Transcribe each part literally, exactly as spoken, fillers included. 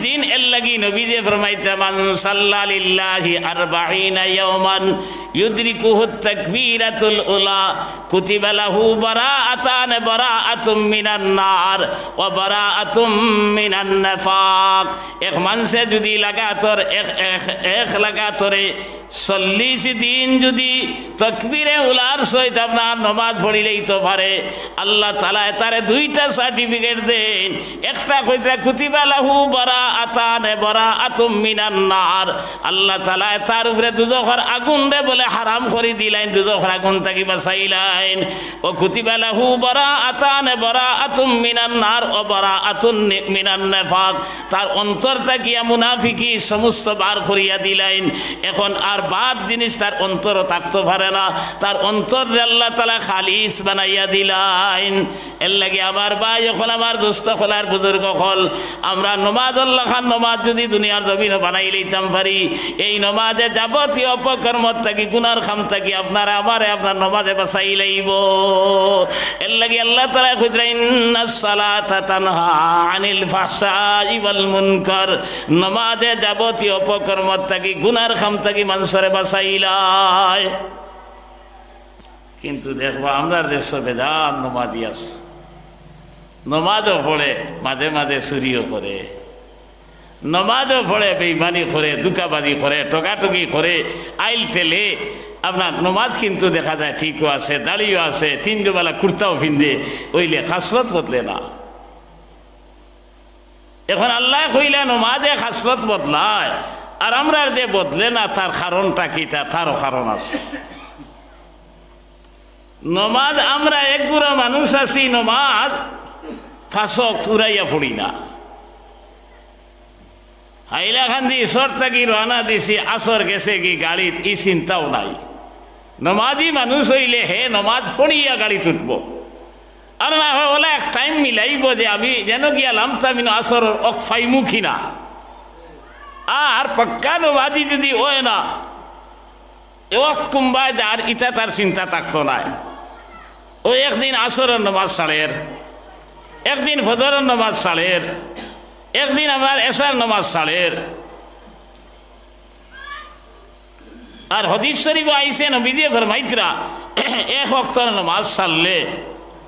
দিন। এর লাগি নবীজি ফরমাইতা, "মান সাল্লা লিল্লাহি আরবাঈনা ইয়াওমান ইউদরিকুহু তাকবীরাতুল উলা, কুতিবা লাহু বারাআতান, বারাআতুম মিনান নার ওয়া বারাআতুম মিনান নিফাক।" এক মানষে যুদি লাগাতর এক, এক, এক লাগাতরে চল্লিশ দিন যুদি তকবীরে উলার সহিত আপনার নমাজ পড়িলাইতো পারে, আল্লাহ তাআলায় তারে দুইটা সার্টিফিকেট দেইন। একটা কইতরা, "কুতিবা লাহু বারাআতান বারাআতুম মিনান নার।" আল্লাহ তাআলায় তার উপরে দুজখর আগুনরে বলে হারাম করি দিলাইন, দুজখর আগুন থাকি বাঁচাইলাইন। "ওয়া কুতিবা লাহু বারাআতান বারাআতুম মিনান নার ওয়া বারাআতুন নি-, মিনান নিফাক।" তার অন্তর থাকিয়া মুনাফিকি সমস্ত বার করিয়া দিলাইন। এখন আর বাদ জিনিস তার অন্তরও থাকতো পারে না। তার অন্তররে আল্লাহ তাআলায় খালিস বানাইয়া দিলাইন। এর লাগি আমার ভাই অকল, আমার দোস্ত অকল আর বুজুর্গ অকল, আমরা নমাজর লাখান নমাজ যুদি দুনিয়ার জমিনো বানাইলাইতাম পারি, এই নমাজে যাবতীয় অপকর্ম থাকি, গুনার কাম থাকি আপনারে আমারে আপনার নমাজে বাঁচাইলাইবো। এর লাগি আল্লাহ তাআলায় কইতরা, "ইন্নাস সালাতা তানহা আনিল ফাহশাই ওয়াল মুনকার।" নমাজে যাবতীয় অপকর্ম থাকি, গুনার কাম থাকি মানষরে বাঁচাইলায়। কিন্তু দেখবা, আমরার দেশো বেজান নমাজি আছে, নমাজও পড়ে, মাঝে মাঝে চুরিও করে, নমাজও পড়ে, বেইমানি করে, ধুকাবাজি করে, ঠগাঠগি করে, আইল ঠেলে। আপনার নমাজ কিন্তু দেখা যায় ঠিকও আছে, দাড়িও আছে, তিন দুবালা কুর্তাও পিন্দে, অইলে খাসলত বদলে না। এখন আল্লায় কইলা নমাজে খাসলত বদলায়, আর আমরার যে বদলে না, তার কারণটা কিতা? তারও কারণ আছে। নমাজ, আমরা এক গুড়া মানুষ আছি, নমাজ পাঁচ ওয়াক্ত উড়াইয়া পড়ি না। হাইলাকান্দি চর থাকি রওয়ানা দিছি, আসর গেছে কি গাড়িত, ই চিন্তাও নাই। নমাজি মানুষ অইলে হে নমাজ পড়িয়া গাড়িত উঠবো। আর না হয় অলা এক টাইম মিলাইবো যে আমি যেন গিয়া লামতাম ইনো আসরর ওয়াক্ত পাইমু কি না। আর পাক্কা নমাজি যুদি অয় না, এ ওয়াক্ত কুনবায় যার, ইতা তার চিন্তা থাকতো নায়। অউ একদিন আসরর নমাজ ছাড়ের, একদিন ফজরর নমাজ ছাড়ের, একদিন আপনার এশার নমাজ ছাড়ের। আর হাদিস শরীফো আইছে, নবীজিয়ে ফরমাইতরা, এক ওয়াক্তর নমাজ ছাড়লে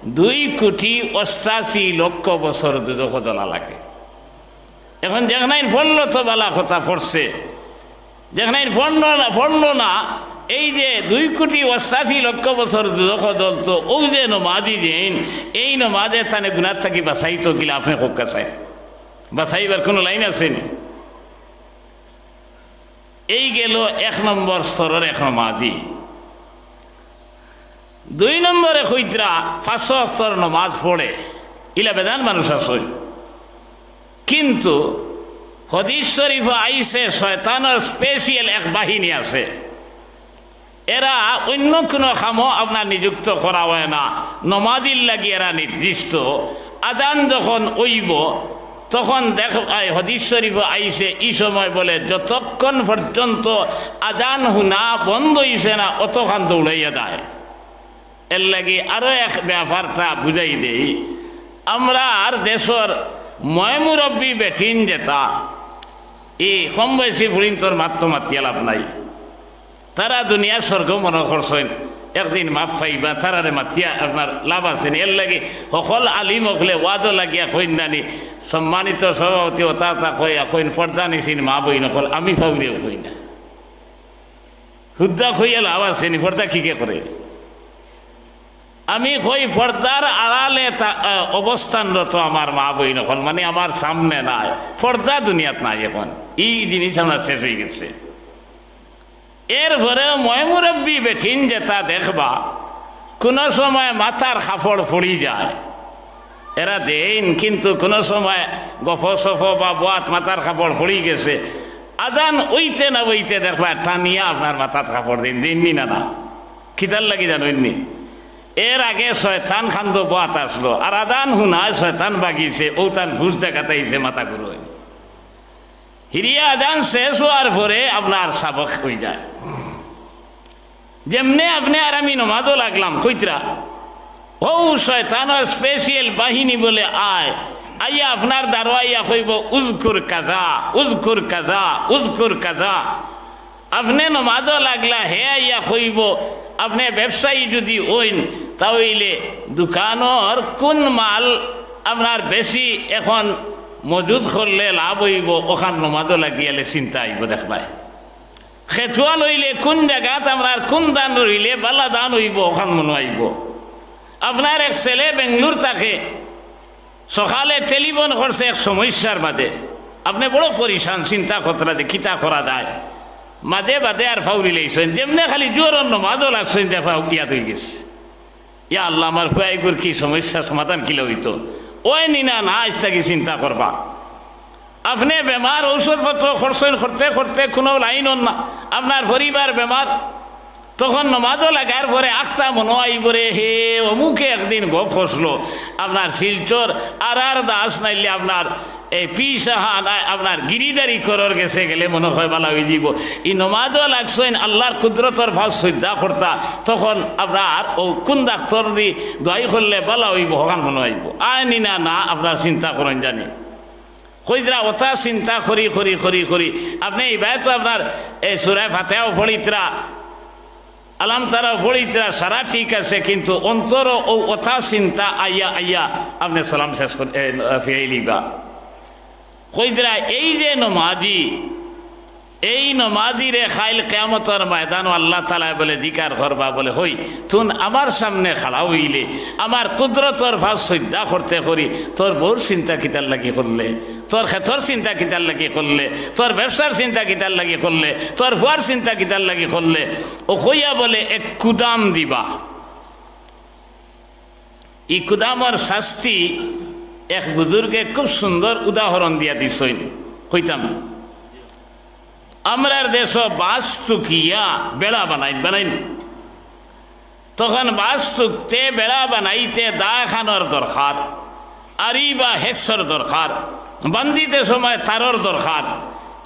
দুই কোটি অষ্টাশি লক্ষ বছর দুজখো জ্বলা লাগে। এখন যেখানাইন পড়লো তো বালা কথা পড়ছে, যেখানাইন পড়লো না, পড়লো না, এই যে দুই কোটি অষ্টাশি লক্ষ বছর দুজখো জ্বলতো, অউ যে নমাজি যেইন, এই নমাজে তানে গুনার থাকি বাঁচাইতো কিলা? আপনে কউক্কা চাইন, বাঁচাইবার কুনু লাইন আছে নি? এই গেলো এক নম্বর স্তরর এক নমাজি। দুই নম্বরে কইতরা পাঁচ ওয়াক্তর নমাজ পড়ে, ইলা বেজান মানুষ আছে। কিন্তু হাদিস শরীফো আইছে, শয়তানর স্পেশাল এক বাহিনী আছে, এরা অইন্য কুনু কামো আপনার নিযুক্ত করা অয় না, নমাজির লাগি এরা নির্দিষ্ট। আজান যখন অইবো, তখন দেখ, এই হাদিস শরীফো আইছে, ই সময় বলে যতক্ষণ পর্যন্ত আজান হুনা বন্ধ অইছে না, অতক্ষণ দৌড়াইয়া যায়। এর লাগি আরো এক ব্যাপারটা বুঝাই দেই। আমরার দেশর ময়-মুরব্বি বেটিন যেতা, ই কম বয়সী ফুড়িন্তর মাত তো মাতিয়া লাভ নাই। তারা দুনিয়ার স্বর্গ মনো করছইন, একদিন মাফ পাইবা, তারারে মাতিয়া আপনার লাভ আছে নি? এর লাগি হকল আলিম অকলে ওয়াজো লাগিয়া কইন না নি, সম্মানিত সভাপতি অতা অতা কইয়া কইন, পর্দা নিশিন মা বইন অকল, আমি ফাউরিয়াও কই না। হুদ্দা কইয়া লাভ আছে নি, পর্দা কিগে করে? আমি কই, পর্দার আড়ালে তা-, আ, অবস্থানরত আমার মা বইন অকল, মানে আমার সামনে নাই, পর্দা দুনিয়াত নাই এখন, ই জিনিস আমরা শেষ অইগেছে। এরপরে ময়-মুরব্বি বেটিন যেতা দেখবা, কুনু সময় মাথার কাপড় পড়ি যায়, এরা দেইন, কিন্তু কুনু সময় গফ-সফ বা বওয়াত মাথার কাপড় পড়ি গেছে, আজান অইতে না অইতে দেখবা টানিয়া আপনার মাথাত কাপড় দেইন, দেইন নি না? না, কিতার লাগি জানইন নি? এর আগে শয়তান খান্দো বওয়াত আছলো, আর আজান হুনায় শয়তান ভাগিছে, অউ তান হুশ জাগাত আইছে, মাথা ঘুরইন। হিরিয়া আজান শেষ অওয়ার পরে আপনার সাবক অই যায়। যেমনে আপনে আর আমি নমাজো লাগলাম, কইতরা, অউ শয়তানর স্পেশাল বাহিনী বলে আয়, আইয়া আপনার দ্বারো আইয়া কইবো, "উজকুর কাজা, উজকুর কাজা, উজকুর কাজা।" আপনে নমাজো লাগলা, হে আইয়া কইবো, আপনে ব্যবসায়ী যুদি অইন, তা অইলে দোকানর কুন মাল আপনার বেশি এখন মজুদ করলে লাভ অইবো, অখান নমাজো লাগিয়ালে চিন্তা আইবো দেখবায়। খেত-ওয়াল অইলে কুন জাগাত আপনার কুন ধান রইলে বালা ধান অইবো, অখান মনো আইবো। আপনার এক ছেলে বেঙ্গলোর থাকে, সকালে টেলিফোন করছে এক সমস্যার মাঝে, আপনে বড় পরিশান, চিন্তা কররা যে কিতা করা যায়। মাঝে বাদে আর ফাউরি লাইছইন, যেমনে খালি জোহরর নমাজো লাগছইন, দেখা ইয়াদ অইগেছে, "ইয়া আল্লাহ, আমার ফুয়াইগুর কি সমস্যা, সমাধান কিলা অইতো?" অয় নি না, না, আইজ থাকি চিন্তা করবা। আপনে বেমার, ঔষধপত্র করছইন, করতে করতে কুনু লাইন অর না, আপনার পরিবার বেমার, তখন নমাজো লাগার পরে আখতা মনো আইবো রে, হে, অমুকে একদিন গপ করছিল, আপনার শিলচর আর আর দাস নাইলে আপনার এই পি সাহা না, আপনার গিরিদারি করর গেছে গেলে মনো অয় বালা অইযিবো। ই নমাজো লাগছইন, আল্লার কুদরতর ফাঁস সইজদা করতা, তখন আপনার অউ কুন ডাক্তরদি দোয়াই করলে বালা অইবো, অখান মনো আইবো। অয় নি না, না, আপনার চিন্তা করইন জানি। কইরা অতা চিন্তা করি, করি, করি, করি। আপনে ইবায় তো আপনার এই সূরা ফাতিহাও পড়িতরা, আলাম তারাও পড়িতরা, সারা ঠিক আছে, কিন্তু অন্তরো অউ অতা চিন্তা আইয়া, আইয়া আপনে সালাম শেষ করি, এ, ফিরাইলিবা। কইরা এই যে নমাজি, এই নমাজিরে কাইল কিয়ামতর ময়দানো আল্লাহ তাআলায় বলে জিকার করবা, বলে, "হই, তুন আমার সামনে খাড়া অইলে, আমার কুদরতর ফাঁস সইজদা করতে করি, তোর বউর চিন্তা কিতার লাগি করলে, তোর খেতর চিন্তা কিতার লাগি করলে, তোর ব্যবসার চিন্তা কিতার লাগি করলে, তোর ফুয়ার চিন্তা কিতার লাগি করলে?" অউ কইয়া বলে এক কুদাম দিবা। ই কুদামর শাস্তি এক বুজুর্গে খুব সুন্দর উদাহরণ দিয়া দিছইন, কইতাম। আমরার দেশো বাঁশ টুকিয়া বেড়া বানাইন, বানাইন। তখন বাঁশ টুকতে, বেড়া বানাইতে দা এখানর দরকার, আরি বা হেক্সর দরকার, বান্ধিতে সময় তারর দরকার,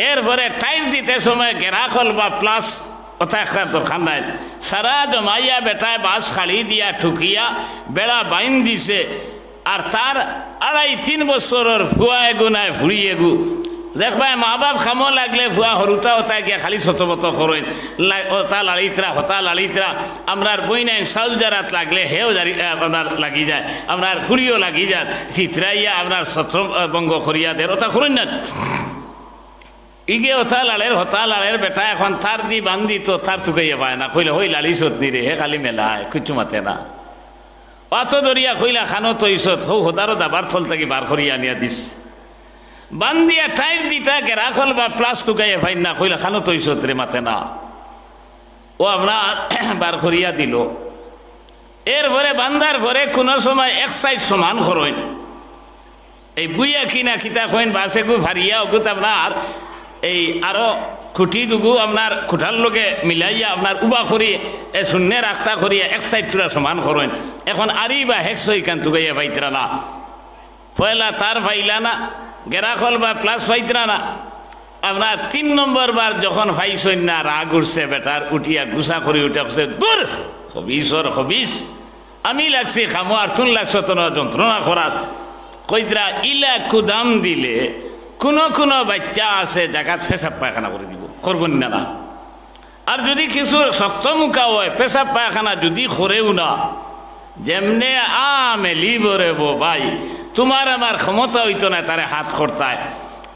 এরপরে টাইট দিতে সময় গেরাখল বা প্লাস, অতা একটার দরকার নাই। সারা জমাইয়া বেটায় বাঁশ খাড়ি দিয়া টুকিয়া বেড়া বাইন দিছে, আর তার আড়াই তিন বছরর ফুয়া এগু নায় ফুড়ি এগু। দেখবায়, মা বাপ কামো লাগলে ফুয়া হুরুতা অতা গিয়া খালি ছতপত করইন, লা-, অতা লাড়িতরা, হতা লাড়িতরা। আমরার বইনাইন চাউল জারাত লাগলে হেও জারি-, আহ, আপনার লাগি যায়, আপনার ফুড়িও লাগি যায়, চিত্রাইয়া আপনার ছত্র, আহ, ভঙ্গ করিয়া দের, অতা করইন না। ইগে অতা লাড়ের, হতা লাড়ের, বেটা এখন তার দি বান্ধিত, তার তুকাইয়া পায় না। কইলে, "হই লাড়িছত নি রে, হে খালি মেলায়, কিচ্ছু মাতে না।" অত ধরিয়া কইলা, "খানো থইছত?" "হউ হদারো দাবার থল থাকি বার করিয়া আনিয়া দিছ।" বান্ধিয়া টাইট দিতা গেরাখল বা প্লাস তুকাইয়া পাইন না, কইলা, "খানো থইছত রে?" মাতে না। অউ আপনার বার করিয়া দিল। এরপরে বান্ধার পরে কুনু সময় এক সাইড সমান করইন। এই বুইয়া কি না কিতা কইন, বাঁশ এগু ফাড়িয়া অগুত আপনার এই আরো খুঁটি দুগু আপনার খুঁটার লগে মিলাইয়া আপনার উবা করি, এ শূন্যে রাখতা করিয়া এক সাইড পুরা সমান করইন। এখন আরি বা হেক্স ইখান তুকাইয়া পাইতরা না। পয়লা তার পাইলা না, গেরাখল বা প্লাস পাইতরা না। আপনার তিন নম্বর বার যখন পাইছইন না, রাগ উঠছে বেটার, উঠিয়া গুসা করি উঠিয়া কইছে, "দূর, খবিসর খবিস, আমি লাগছি কামো আর তুন লাগছত না যন্ত্রণা করাত।" কইতরা, ইলা কুদাম দিলে কুনু কুনু বাইচ্চা আছে জাগাত পেশাব পায়খানা করি দিবো, করবো নি না? না। আর যুদি কিছু শক্ত মুখা অয়, পেশাব পায়খানা যুদি করেও না, যেমনে আ মেলিবো রে বো ভাই, তুমার আমার ক্ষমতা অইতো নায় তারে হাত করতায়।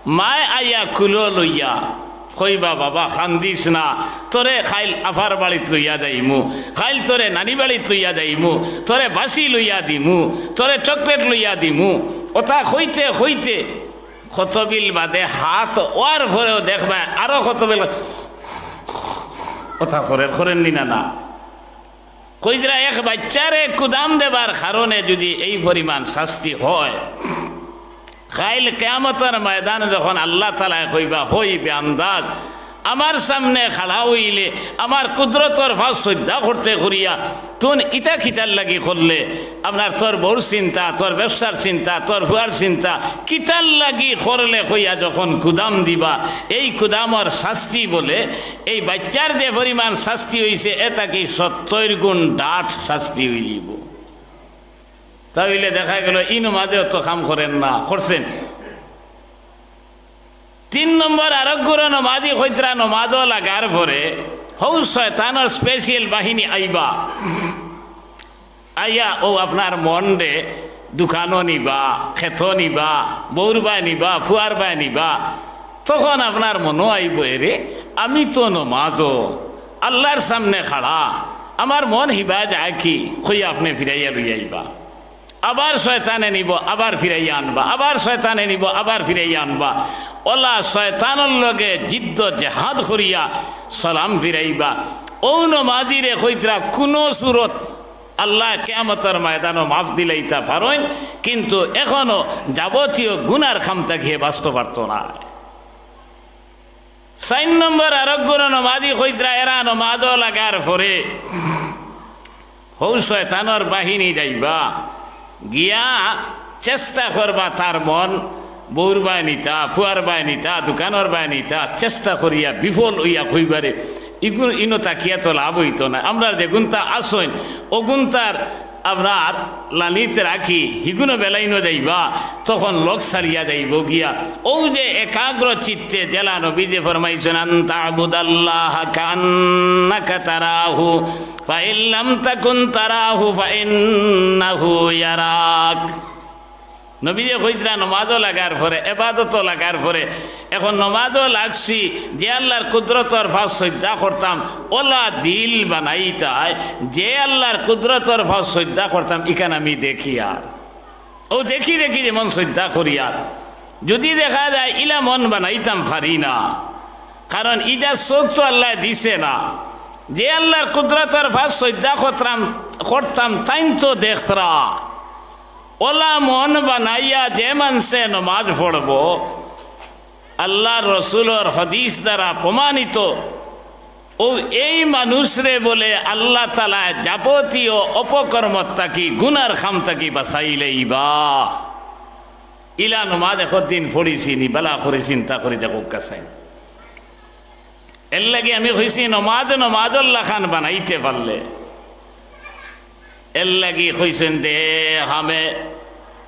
মায় আইয়া কুলো লইয়া কইবা, "বাবা, কান্দিস না, তোরে কাইল আফার বাড়িত লইয়া যাইমু, কাইল তোরে নানি বাড়িত লইয়া যাইমু, তোরে বাসি লইয়া দিমু, তোরে চকলেট লইয়া দিমু।" অতা কইতে কইতে কতবিল বাদে হাত অওয়ার পরেও দেখবায় আরো কতবিল অতা করের, করের নি না? না। কইরা এক বাইচ্চারে কুদাম দেবার কারণে যুদি এই পরিমাণ শাস্তি অয়, কাইল কিয়ামতর ময়দানো যখন আল্লাহ তাআলায় কইবা, "হই বেআন্দাজ, আমার সামনে খাড়া অইলে আমার কুদরতর ফাঁস সইজদা করতে করিয়া তুন ইতা কিতার লাগি করলে?" আপনার তোর বউর চিন্তা, তোর ব্যবসার চিন্তা, তোর ফুয়ার চিন্তা, কিতার লাগি করলে কইয়া যখন কুদাম দিবা, এই কুদামর শাস্তি বলে এই বাইচ্চার যে পরিমাণ শাস্তি অইছে, এ থাকি সত্তইর গুণ ডাট শাস্তি অইযিবো। তা অইলে দেখা গেল ই নমাজে অত কাম করের না, করছেন। তিন নম্বর, আরোগ্যর নমাজি কইতরা নমাজও লাগার পরে হউ শয়তানর special বাহিনী আইবা, আইয়া অউ আপনার মনরে দোকানো নিবা, খেতো নিবা, বউর বায় নিবা, ফুয়ার বায় নিবা। তখন আপনার মনো আইবো, "এরে, আমি তো নমাজও আল্লার সামনে খাড়া, আমার মন হিবায় যায় কি?" কইয়া আপনে ফিরাইয়া লইয়া আইবা। আবার শয়তানে নিবো, আবার ফিরাইয়া আনবা, আবার শয়তানে নিবো, আবার ফিরাইয়া আনবা। অলা শয়তানর লগে জিদ্দ জেহাদ করিয়া সালাম ফিরাইবা। অউ নমাজিরে কইতরা কুনু সুরত আল্লায় কিয়ামতর ময়দানো মাফ দিলাইতা পারইন, কিন্তু এখনো যাবতীয় গুনার কাম থাকি হে বাঁচতো পারতো না। চাইর নম্বর, আরোগ্যর নমাজি কইতরা এরা নমাজও লাগার পরে হউ শয়তানর বাহিনী যাইবা, গিয়া চেষ্টা করবা তার মন বউর বায় নিতা, ফুয়ার বায় নিতা, দোকানর বায় নিতা, চেষ্টা করিয়া বিফল অইয়া কইবারে, "ইগুন ইনো থাকিয়া তো লাভ অইতো না।" আমরা যেগুনতা আছইন, অগুনতার আপনার লানিত রাখি, হিগুনো বেলাইনো যাইবা, তখন লগ ছাড়িয়া যাইবো গিয়া। অউ যে একাগ্র চিত্তে যেলা নবীজি ফরমাইছইন, "আন তা'বুদাল্লাহা কা'আন্নাকা তারাহু, ফাইন লাম তাকুন তারাহু ফাইন্নাহু ইয়ারাক।" নবীজি কইতরা নমাজও লাগার পরে, এবাদতও লাগার পরে, এখন নমাজও লাগছি, যে আল্লার কুদরতর ফাও সইজদা করতাম, অলা দিল বানাইতায়, যে আল্লার কুদরতর ফাও সইজদা করতাম, ইখান আমি দেখিয়ার। অউ দেখি দেখি যেমন সইজদা করিয়ার। যুদি দেখা যায় ইলা মন বানাইতাম পারি না, কারণ ইজা চউখ তো আল্লায় দিছে না। যে আল্লার কুদরতর ফাও সইজদা করতাম, করতাম, তাইন তো দেখতরা। অলা মন বানাইয়া যে মানষে নমাজ পড়বো, আল্লার রসুলর হাদিস দ্বারা প্রমাণিত, অউ এই মানুষরে বলে আল্লা তাআলায় যাবতীয় অপকর্মত থাকি, গুনার কাম থাকি বাঁচাইলাইবা। ইলা নমাজ একদিন পড়িছি নি, বালা করি চিন্তা করি দেখউক্কা চাইন। এরলাগি আমি কইছি, নমাজ নমাজর লাখান বানাইতে পারলে। এরলাগি কইছইন, "دے ہمیں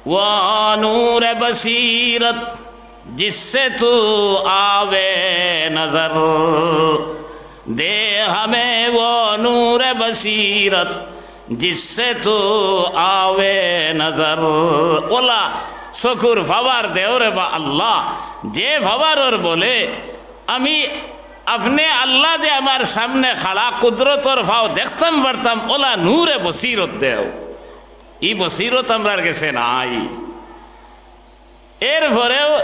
وہ نور بصیرت جس سے تو آوے نظر، دے ہمیں وہ نور بصیرت جس سے تو آوے نظر।" অলা চকুর power দেও রে বা আল্লা, যে power-র বলে আমি আপনে আল্লা যে আমার সামনে খাড়া, কুদরতর ফাও দেখতাম পারতাম, অলা নূরে বসিরত দেও। ই বসিরত আমরার গেছে নাই। এরপরেও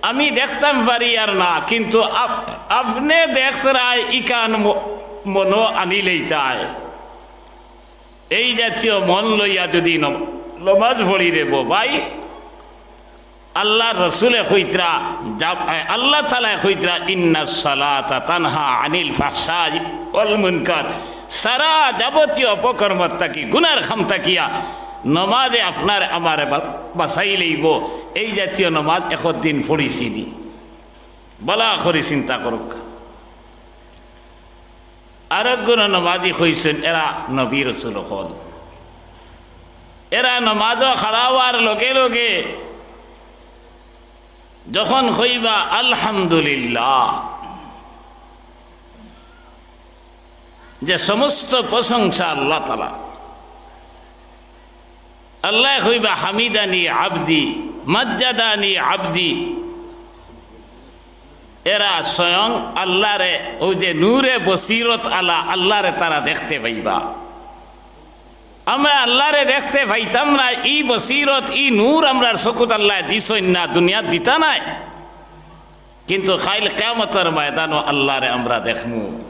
আমি দেখতাম পারি আর না, কিন্তু আপ-, আপনে দেখতরায় ইখান ম-, মনো আনিলাইতায়। এই জাতীয় মন লইয়া যুদি নম-, নমাজ পড়ি রে বো ভাই, আল্লার রসুলে কইতরা, যা-, আল্লা তাআলায় কইতরা, "ইন্নাস সালাতা তানহা আনিল ফাহশাই ওয়াল মুনকার।" সারা যাবতীয় অপকর্ম থাকি, গুনার কাম থাকিয়া নমাজে আপনার আমারে বা-, বাঁচাইলাইবো। এই জাতীয় নমাজ একদিন পড়িছি নি? বালা করি চিন্তা করউক্কা। আরোগ্য নমাজি কইছইন, এরা নবী রসুল অকল। এরা নমাজো খাড়া অওয়ার লগে লগে যখন কইবা আলহামদুলিল্লাহ, যে সমস্ত প্রশংসা আল্লা তাআলা, আল্লায় কইবা, "হামিদানি আবদি, মাজ্জাদানি আবদি।" এরা স্বয়ং আল্লারে, অউ যে নূরে বসিরত আলা আল্লারে তারা দেখতে পাইবা। আমরা আল্লারে দেখতে পাইতাম না, ই বসিরত, ই নূর আমরার চকুত আল্লায় দিছইন না, দুনিয়াত দিতা নায়। কিন্তু কাইল কিয়ামতর ময়দানো আল্লারে আমরা দেখমু।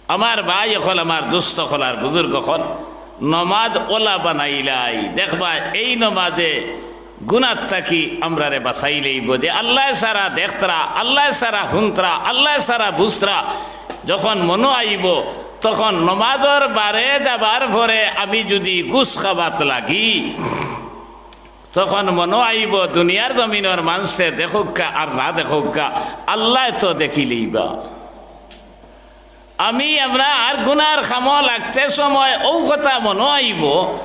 আমার ভাই অকল, আমার দোস্ত অকল আর বুজুর্গ অকল, নমাজ অলা বানাইলাই, দেখবা এই নমাজে গুনাত থাকি আমরারে বাঁচাইলাইবো। যে আল্লায় সারা দেখতরা, আল্লায় সারা হুনতরা, আল্লায় সারা বুজতরা, যখন মনো আইবো, তখন নমাজর বারে যাবার পরে আমি যুদি গুস খাবাত লাগি, তখন মনো আইবো দুনিয়ার জমিনর মানষে দেখউক্কা আর না দেখউক্কা, আল্লায় তো দেখিলাইবা। আমি আমরা আর গুনার কামো লাগতে সময় অউ কথা মনো আইবো,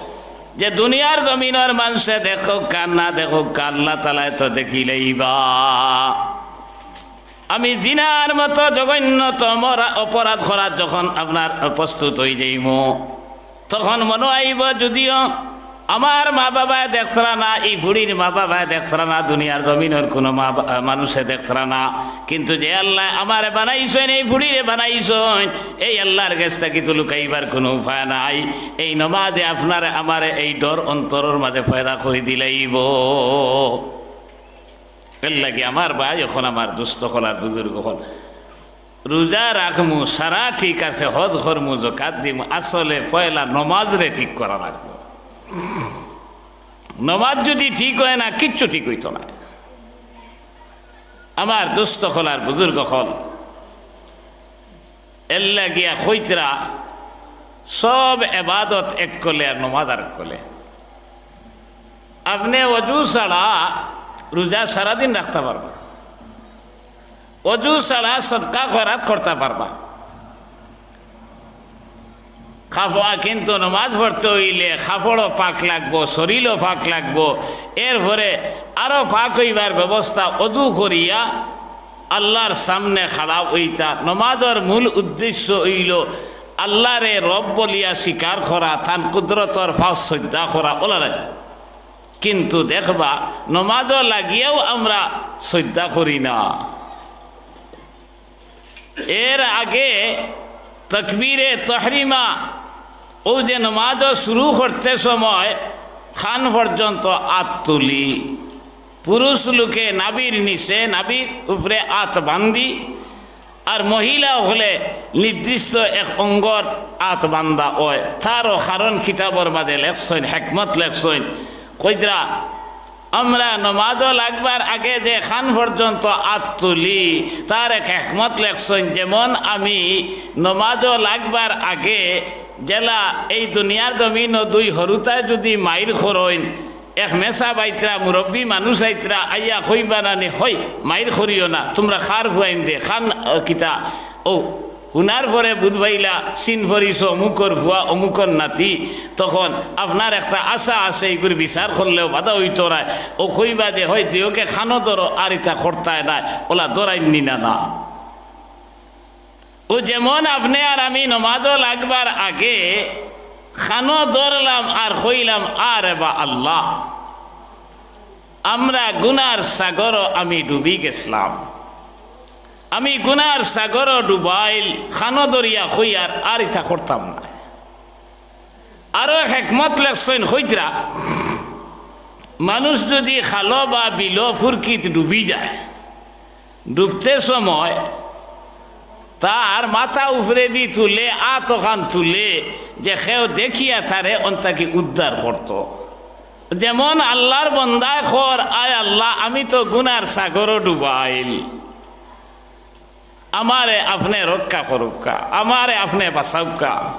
যে দুনিয়ার জমিনর মানষে দেখউক্কা আর না দেখউক্কা, আল্লাহ তাআলায় তো দেখিলাইবা। আমি জিনার মতো জঘন্যতম অরা-, অপরাধ করাত যখন আপনার প্রস্তুত অইযাইমু, তখন মনো আইবো, যুদিও আমার মা-বাবায় দেখতরা না, ই ফুড়ির মা-বাবায় দেখতরা না, দুনিয়ার জমিনর কুনু মা-বা-, মানুষে দেখতরা না, কিন্তু যে আল্লায় আমারে বানাইছইন, এই ফুড়িরে বানাইছইন, এই আল্লার গেছ থাকি তো লুকাইবার কুনু উপায় নাই। এই নমাজে আপনারে আমারে এই ডর অন্তরর মাজে পয়দা করি দিলাইবো। এরলাগি আমার ভাই অকল, আমার দুস্ত অকল আর বুজুর্গ অকল, রুজা রাখমু, সারা ঠিক আছে, হজ করমু, জকাত দিমু, আসলে পয়লা নমাজরে ঠিক করা লাগবো। নমাজ যুদি ঠিক অয় না, কিচ্ছু ঠিক অইতো নায়। আমার দুস্ত অকল আর বুজুর্গ অকল, এরলাগিয়া কইতরা, সব এবাদত এক কলে আর নমাজ আরেক কলে। আপনে অজু ছাড়া রুজা সারাদিন রাখতা পারবা, অজু ছাড়া সদকা খয়রাত করতা পারবা। কাপড়, কিন্তু নমাজ পড়তে অইলে কাপড়ও পাক লাগবো, শরীরও পাক লাগবো, এরপরে আরো পাক অইবার ব্যবস্থা অজু করিয়া আল্লার সামনে খাড়া অইতা। নমাজর মূল উদ্দেশ্য অইলো আল্লারে রব বলিয়া স্বীকার করা, তান কুদরতর পাও সইজদা করা, অলা নায়। কিন্তু দেখবা, নমাজও লাগিয়াও আমরা সইজদা করি না। এর আগে তকবীরে তহরিমা, অউ যে নমাজও শুরু করতে সময় কান পর্যন্ত আত তুলি, পুরুষ লোকে নাভির নিচে, নাভির উপরে আত বান্ধি, আর মহিলা অকলে নির্দিষ্ট এক অঙ্গর আত বান্ধা অয়। তারও কারণ কিতাবর মাজে লেখছইন, হেকমত লেখছইন। কইতরা, আমরা নমাজও লাগবার আগে যে কান পর্যন্ত আত তুলি, তার এক হেকমত লেখছইন। যেমন আমি নমাজও লাগবার আগে যেলা এই দুনিয়ার জমিনো দুই হুরুতায় যুদি মাইর করইন, এক মেসাব আইতরা, মুরব্বি মানুষ আইতরা, আইয়া কইবা না নি, "হই, মাইর করিও না, তুমরা কার ফুয়াইন রে, কান, আহ, কিতা?" অউ হুনার পরে বুঝবাইলা, চিন পড়িছো অমুকর ফুয়া, অমুকর নাতি, তখন আপনার একটা আশা আছে, ইগুর বিচার করলেও বাধা অইতো নায়। অউ কইবা যে, "হই, দুইওকে কানো ধরো, আর ইতা করতায় নায়, অলা ধরাইন নি না, না।" অউ যেমন আপনে আর আমি নমাজও লাগবার আগে কানো ধরলাম আর কইলাম, "আরে বা আল্লাহ, আমরা গুনার সাগরো আমি ডুবি গেছলাম, আমি গুনার সাগরো ডুবাইল", কানো ধরিয়া কইয়ার, আর ইতা করতাম না। আরো হেকমত লেখছইন, কইতরা, মানুষ যুদি খালো বা বিলো ফুরকিত ডুবি যায়, ডুবতে সময় তার মাথা উপরেদি তুলে, আত অখান তুলে, যে কেউ দেখিয়া তারে অন থাকি উদ্ধার করতো। যেমন আল্লার বন্দায় কর, "আয় আল্লাহ, আমি তো গুনার সাগরো ডুবাইল, আমারে আপনে রক্ষা করউক্কা, আমারে আপনে বাঁচাউক্কা।"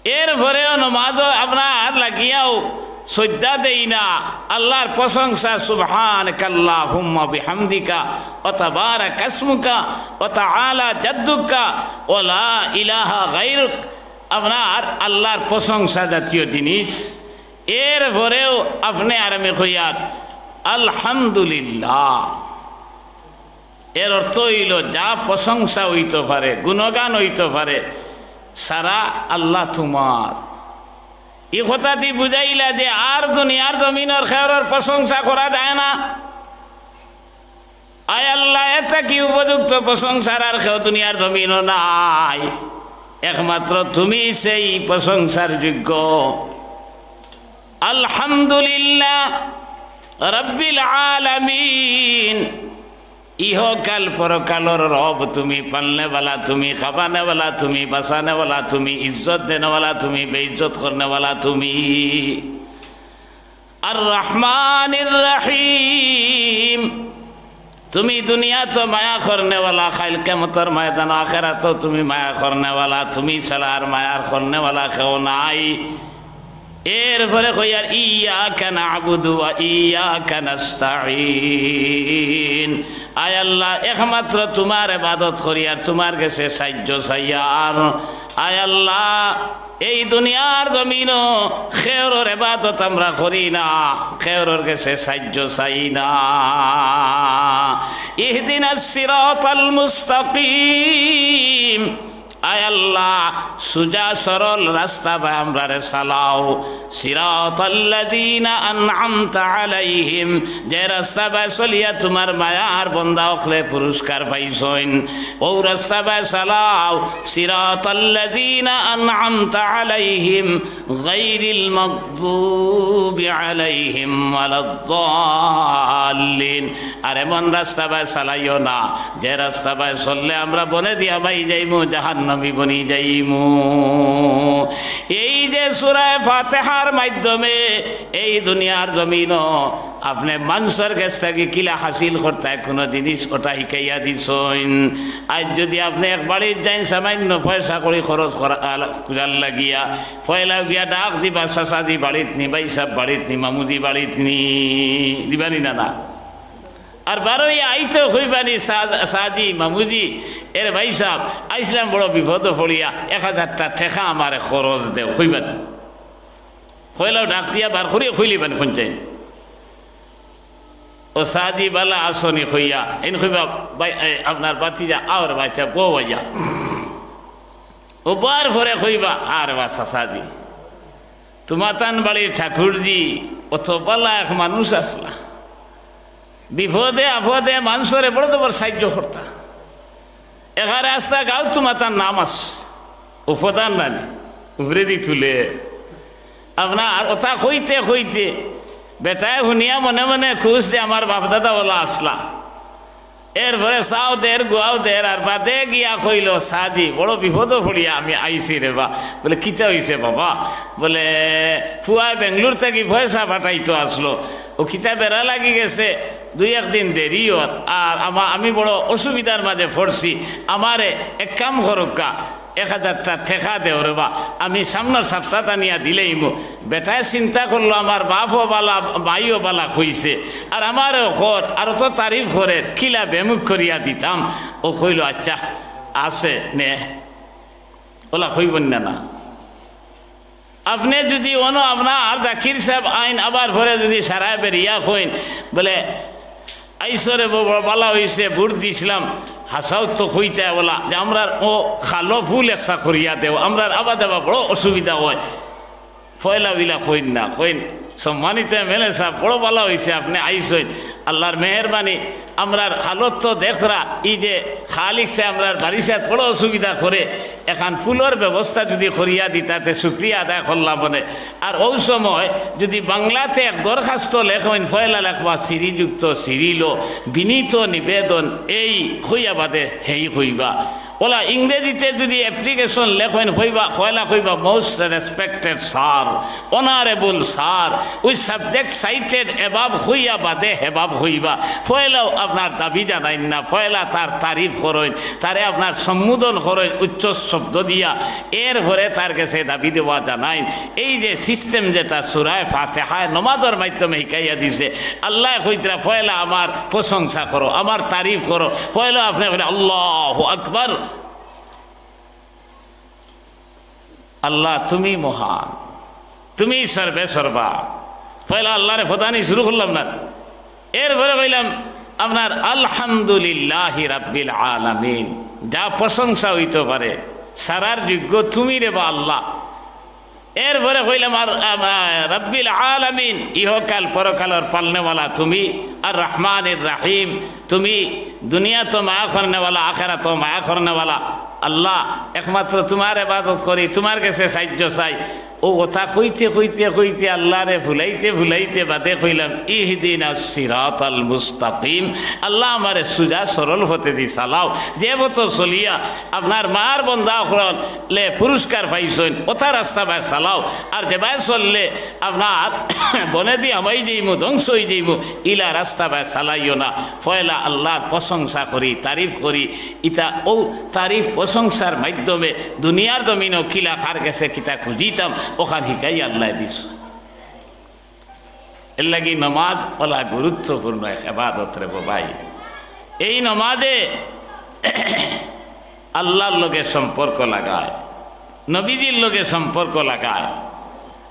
এরপরেও নমাজও আপনার লাগিয়াও সইজদা দেই না, আল্লার প্রশংসা, "সুবহানাকাল্লাহুম্মা বিহামদিকা ওয়া তাবারাকা ইসমুকা ওয়া তাআলা জাদ্দুকা ওয়া লা ইলাহা গায়রুক", আপনার আল্লার প্রশংসা জাতীয় জিনিস। এরপরেও আপনে আর আমি কইয়ার, "আলহামদুলিল্লাহ।" এর অর্থ অইলো, যা প্রশংসা অইতো পারে, গুণগান অইতো পারে, সারা আল্লাহ তুমার। ই কথাদি বুঝাইলা যে আর দুনিয়ার জমিনর কেউরর প্রশংসা করা যায় না। আয় আল্লাহ, এর থাকি উপযুক্ত প্রশংসার আর কেউ দুনিয়ার জমিনো নাই, একমাত্র তুমি সেই প্রশংসার যোগ্য। আলহামদুলিল্লাহ রাব্বিল আলামিন। ইহকাল পরকালর রব তুমি, পালনেওয়ালা তুমি, খাবানেওয়ালা তুমি, বাঁচানেওয়ালা তুমি, ইজ্জত দেনেওয়ালা তুমি, বেইজ্জত করনেওয়ালা তুমি। আর রহমানির রহিম, তুমি দুনিয়াত মায়া করনেওয়ালা, কাইল কিয়ামতর ময়দান আখেরাতো তুমি মায়া করনেওয়ালা, তুমি ছাড়া আর মায়ার করনেওয়ালা কেউ নাই। এরপরে কইয়ার, ইয়াকা না'বুদু ওয়া ইয়াকা নাস্তাইন। আয় আল্লাহ, একমাত্র তুমার ইবাদত করি আর তুমার গেছে সাহায্য চাইয়ার। আয় আল্লাহ, এই দুনিয়ার জমিনো খেওরর ইবাদত আমরা করি না, খেওরর গেছে সাহায্য চাই না। ইহদিনাস সিরাতাল মুস্তাকিম। আয় আল্লাহ, সুজা সরল রাস্তা বায় আমরারে চালাও। সিরাতাল্লাযীনা আনআমতা আলাইহিম, যে রাস্তা বায় চলিয়া তুমার মায়ার বন্দা অকলে পুরস্কার পাইছইন, অউ রাস্তা বায় চালাও। সিরাতাল্লাযীনা আনআমতা আলাইহিম গায়রিল মাগদুবি আলাইহিম ওয়ালাদ্দাল্লিন। আর এমন রাস্তা বায় চালাইও না, যে রাস্তা বায় চললে আমরা বনেদি হামাই যাইমু, জাহান্নামী বনি যাইমু। এই যে সূরায়ে ফাতিহার মাধ্যমে এই দুনিয়ার জমিনো আপনে মানষর গেছ থাকি কিলা হাসিল করতায় কুনু জিনিস, অটা হিকাইয়া দিছইন। আইজ যুদি আপনে এক বাড়িত যাইন, সামান্য পয়সা করি খরচ করা, আল-, কুজার লাগিয়া, পয়লাউ গিয়া ডাক দিবা, "চাচাজি বাড়িত নি, ভাইসাব বাড়িত নি, মামুজি বাড়িত নি?" দিবা নি না, না? আর বারইয়া আইতে কইবা নি, "চা-, চাচাজি, মামুজি, এরে ভাইসাব, আইছলাম বড় বিপদো পড়িয়া, এক হাজারটা টেকা আমারে খরচ দেও", কইবা নি? পয়লাউ ডাক দিয়া বার করিয়া কইলিবা নি, কইন চাইন। "ও চাচাজি, বালা আছো নি?" কইয়া, এইন কইবা, "ভাই, এ, আপনার ভাতিজা, আওরে বাচ্চা, বও আইয়া।" অউ বওয়ার পরে কইবা, "আরে বা চাচাজি, তুমাতান বাড়ির ঠাকুরজি অত বালা এক মানুষ আছলা, বিপদে আপদে মানষরে বড় জবর সাহায্য করতা।" এখানে আস্তা গাঁও তুমাতার নাম আছে, উপদান নানি, উপরেদি তুলে। আপনার অতা কইতে কইতে বেটায় হুনিয়া মনে মনে খুশ যে আমার বাপদাদা অলা আছলা। এরপরে চাও দের, গুয়াও দের, আর বাদে গিয়া কইলো, "চাচাজি, বড় বিপদো পড়িয়া আমি আইছি রে বা।" বলে, "কিতা অইছে বাবা?" বলে, "ফুয়ায় বেঙ্গলোর থাকি পয়সা পাঠাইতো আছলো, অউ কিতা বেড়া লাগি গেছে, দুই এক দিন দেরি অর, আর আমা-, আমি বড় অসুবিধার মাঝে পড়ছি, আমারে এক কাম করউক্কা, এক হাজারটা টেকা দেও রে বা, আমি সামনর সাপ্তাত আনিয়া দিলাইমু।" বেটায় চিন্তা করলো, "আমার বাপও বালা, মাইও বালা কইছে, আর আমারেও কর, আর অত তারিফ করের, কিলা বেমুখ করিয়া দিতাম?" অউ কইলো, "আচ্ছা, আছে, নে।" অলা কইবো না, না? আপনে যুদি অনো আপনার জাকির সাব আইন আবার পরে যুদি সারায় বেরিয়া কইন, বলে, "আইছো রে বা, বালা অইছে, ভোট দিছলাম, হাছাউ তো কইতায় অলা যে আমরার অউ খালো ফুল একসা করিয়া দেও, আমরার আবা যাবা বড় অসুবিধা অয়।" পয়লা অইলা কইন না, কইন, "সম্মানিত এমএলএ সাব, বড় বালা অইছে আপনে আইছইন, আল্লার মেহেরবানি, আমরার হালত তো দেখরা, ই যে খালিক সাব আমরার বাড়ির সাথে বড় অসুবিধা করে, এখান ফুলর ব্যবস্থা যুদি করিয়া দিতা তে শুকরিয়া আদায় করলাম মনে।" আর অউ সময় যুদি বাংলাতে এক দরখাস্ত লেখইন, পয়লা লেখবা শ্রীযুক্ত, শ্রীল, বিনীত নিবেদন, এই কইয়া বাদে হেই কইবা। অলা ইংরেজিতে যুদি application লেখইন, কইবা, পয়লা কইবা, "Most respected sir, honorable sir, we subject cited above" কইয়া বাদে হেবাব কইবা। পয়লাউ আপনার দাবি জানাইন না, পয়লা তার তারিফ করইন, তারে আপনার সম্বোধন করইন উচ্চ শব্দ দিয়া, এরপরে তার গেছে দাবি দেওয়া জানাইন। এই যে system যেটা সূরায়ে ফাতিহায় নমাজর মাধ্যমে হিকাইয়া দিছে, আল্লায় কইতরা, "পয়লা আমার প্রশংসা করো, আমার তারিফ করো।" পয়লা আপনে কইলে, "আল্লাহু আকবার।" আল্লাহ, তুমি মহান, তুমি সর্বে সর্বা। পয়লা আল্লারে ফদানি শুরু করলাম না, এরপরে কইলাম আপনার আলহামদুলিল্লাহি রাব্বিল আলামিন, যা প্রশংসা অইতো পারে, সারার যোগ্য তুমি রে বা আল্লাহ। এরপরে কইলাম আর, আ, আ, রাব্বিল আলামিন, ইহকাল পরকালর পালনেওয়ালা তুমি, আর রহমানির রাহিম, তুমি দুনিয়াত মায়া করনেওয়ালা, আখেরাত মায়া করনেওয়ালা। আল্লাহ, একমাত্র তুমার ইবাদত করি, তুমার গেছে সাহায্য চাই। অউ কথা কইতে কইতে কইতে আল্লারে ভুলাইতে ভুলাইতে বাদে কইলাম, "ইহদিনাস সিরাতাল মুস্তাকিম।" আল্লাহ, আমারে সুজা সরল পথেদি চালাও, যে পথো চলিয়া আপনার মার বন্দা অকলে পুরস্কার পাইছইন, অতা রাস্তা বায় চালাও। আর যেবায় চললে আপনার বনেদি হামাই যাইমু, ধ্বংস অই যাইমু, ইলা রাস্তা বায় চালাইও না। পয়লা আল্লার প্রশংসা করি, তারিফ করি, ইতা অউ তারিফ প্রশংসার মাধ্যমে দুনিয়ার জমিনো কিলা কার গেছে কিতা খুজিতাম, অখান হিকাই আল্লায় দিছইন। এরলাগি নমাজ অলা গুরুত্বপূর্ণ এক ইবাদত রে বা ভাই। এই নমাজে আল্লার লগে সম্পর্ক লাগায়। নবীজির লগে সম্পর্ক লাগায়।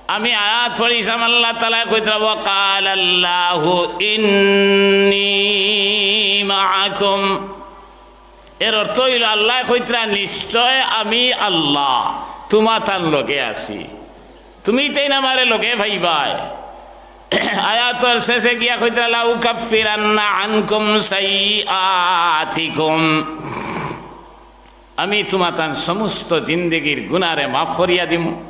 আমি আয়াত পড়ছিলাম, আল্লাহ তাআলায় কইতরা, "ওয়া ক্বালাল্লাহু ইন্নী মাআকুম।" এর অর্থ অইলো, আল্লায় কইতরা, "নিশ্চয় আমি আল্লাহ তুমাতান লগে আছি, তুমিতাইন আমারে লগে পাইবায়।" আয়াতর শেষে গিয়া কইতরা, "লাউকাফফিরান্না আনকুম সাইয়্যাতিকুম।" আমি তুমাতান সমস্ত জিন্দেগির গুনারে মাফ করিয়া দিমু।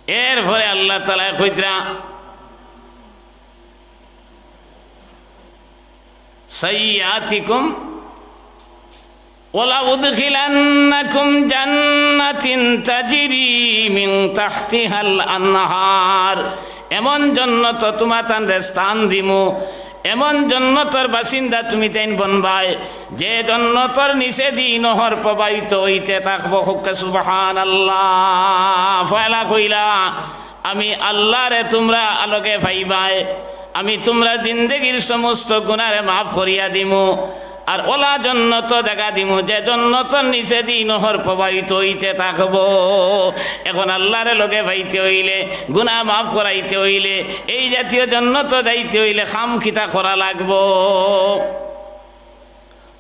এরপরে আল্লাহ তাআলায় কইতরা, "সাইয়্যাতিকুম ওয়ালা উদখিলান্নাকুম জান্নাতিন তাজরি মিন তাহতিহাল আনহার।" এমন জন্নত তুমাতানরে স্থান দিমু, এমন জন্নতর বাসিন্দা তুমিতাইন বনবায়, যে জন্নতর নিচেদি নহর প্রবাহিত অইতে থাকবো। কউক্কা সুবহানাল্লাহ। পয়লা কইলা, "আমি আল্লারে তুমরা লগে পাইবায়, আমি তুমরার জিন্দেগির সমস্ত গুনারে মাফ করিয়া দিমু।" আর অলা জন্নত জাগা দিমু, যে জন্নতর নিচেদি নহর প্রবাহিত অইতে থাকবো। এখন আল্লারে লগে পাইতে অইলে, গুনা মাফ করাইতে অইলে, এই জাতীয় জন্নত যাইতে অইলে কাম কিতা করা লাগবো?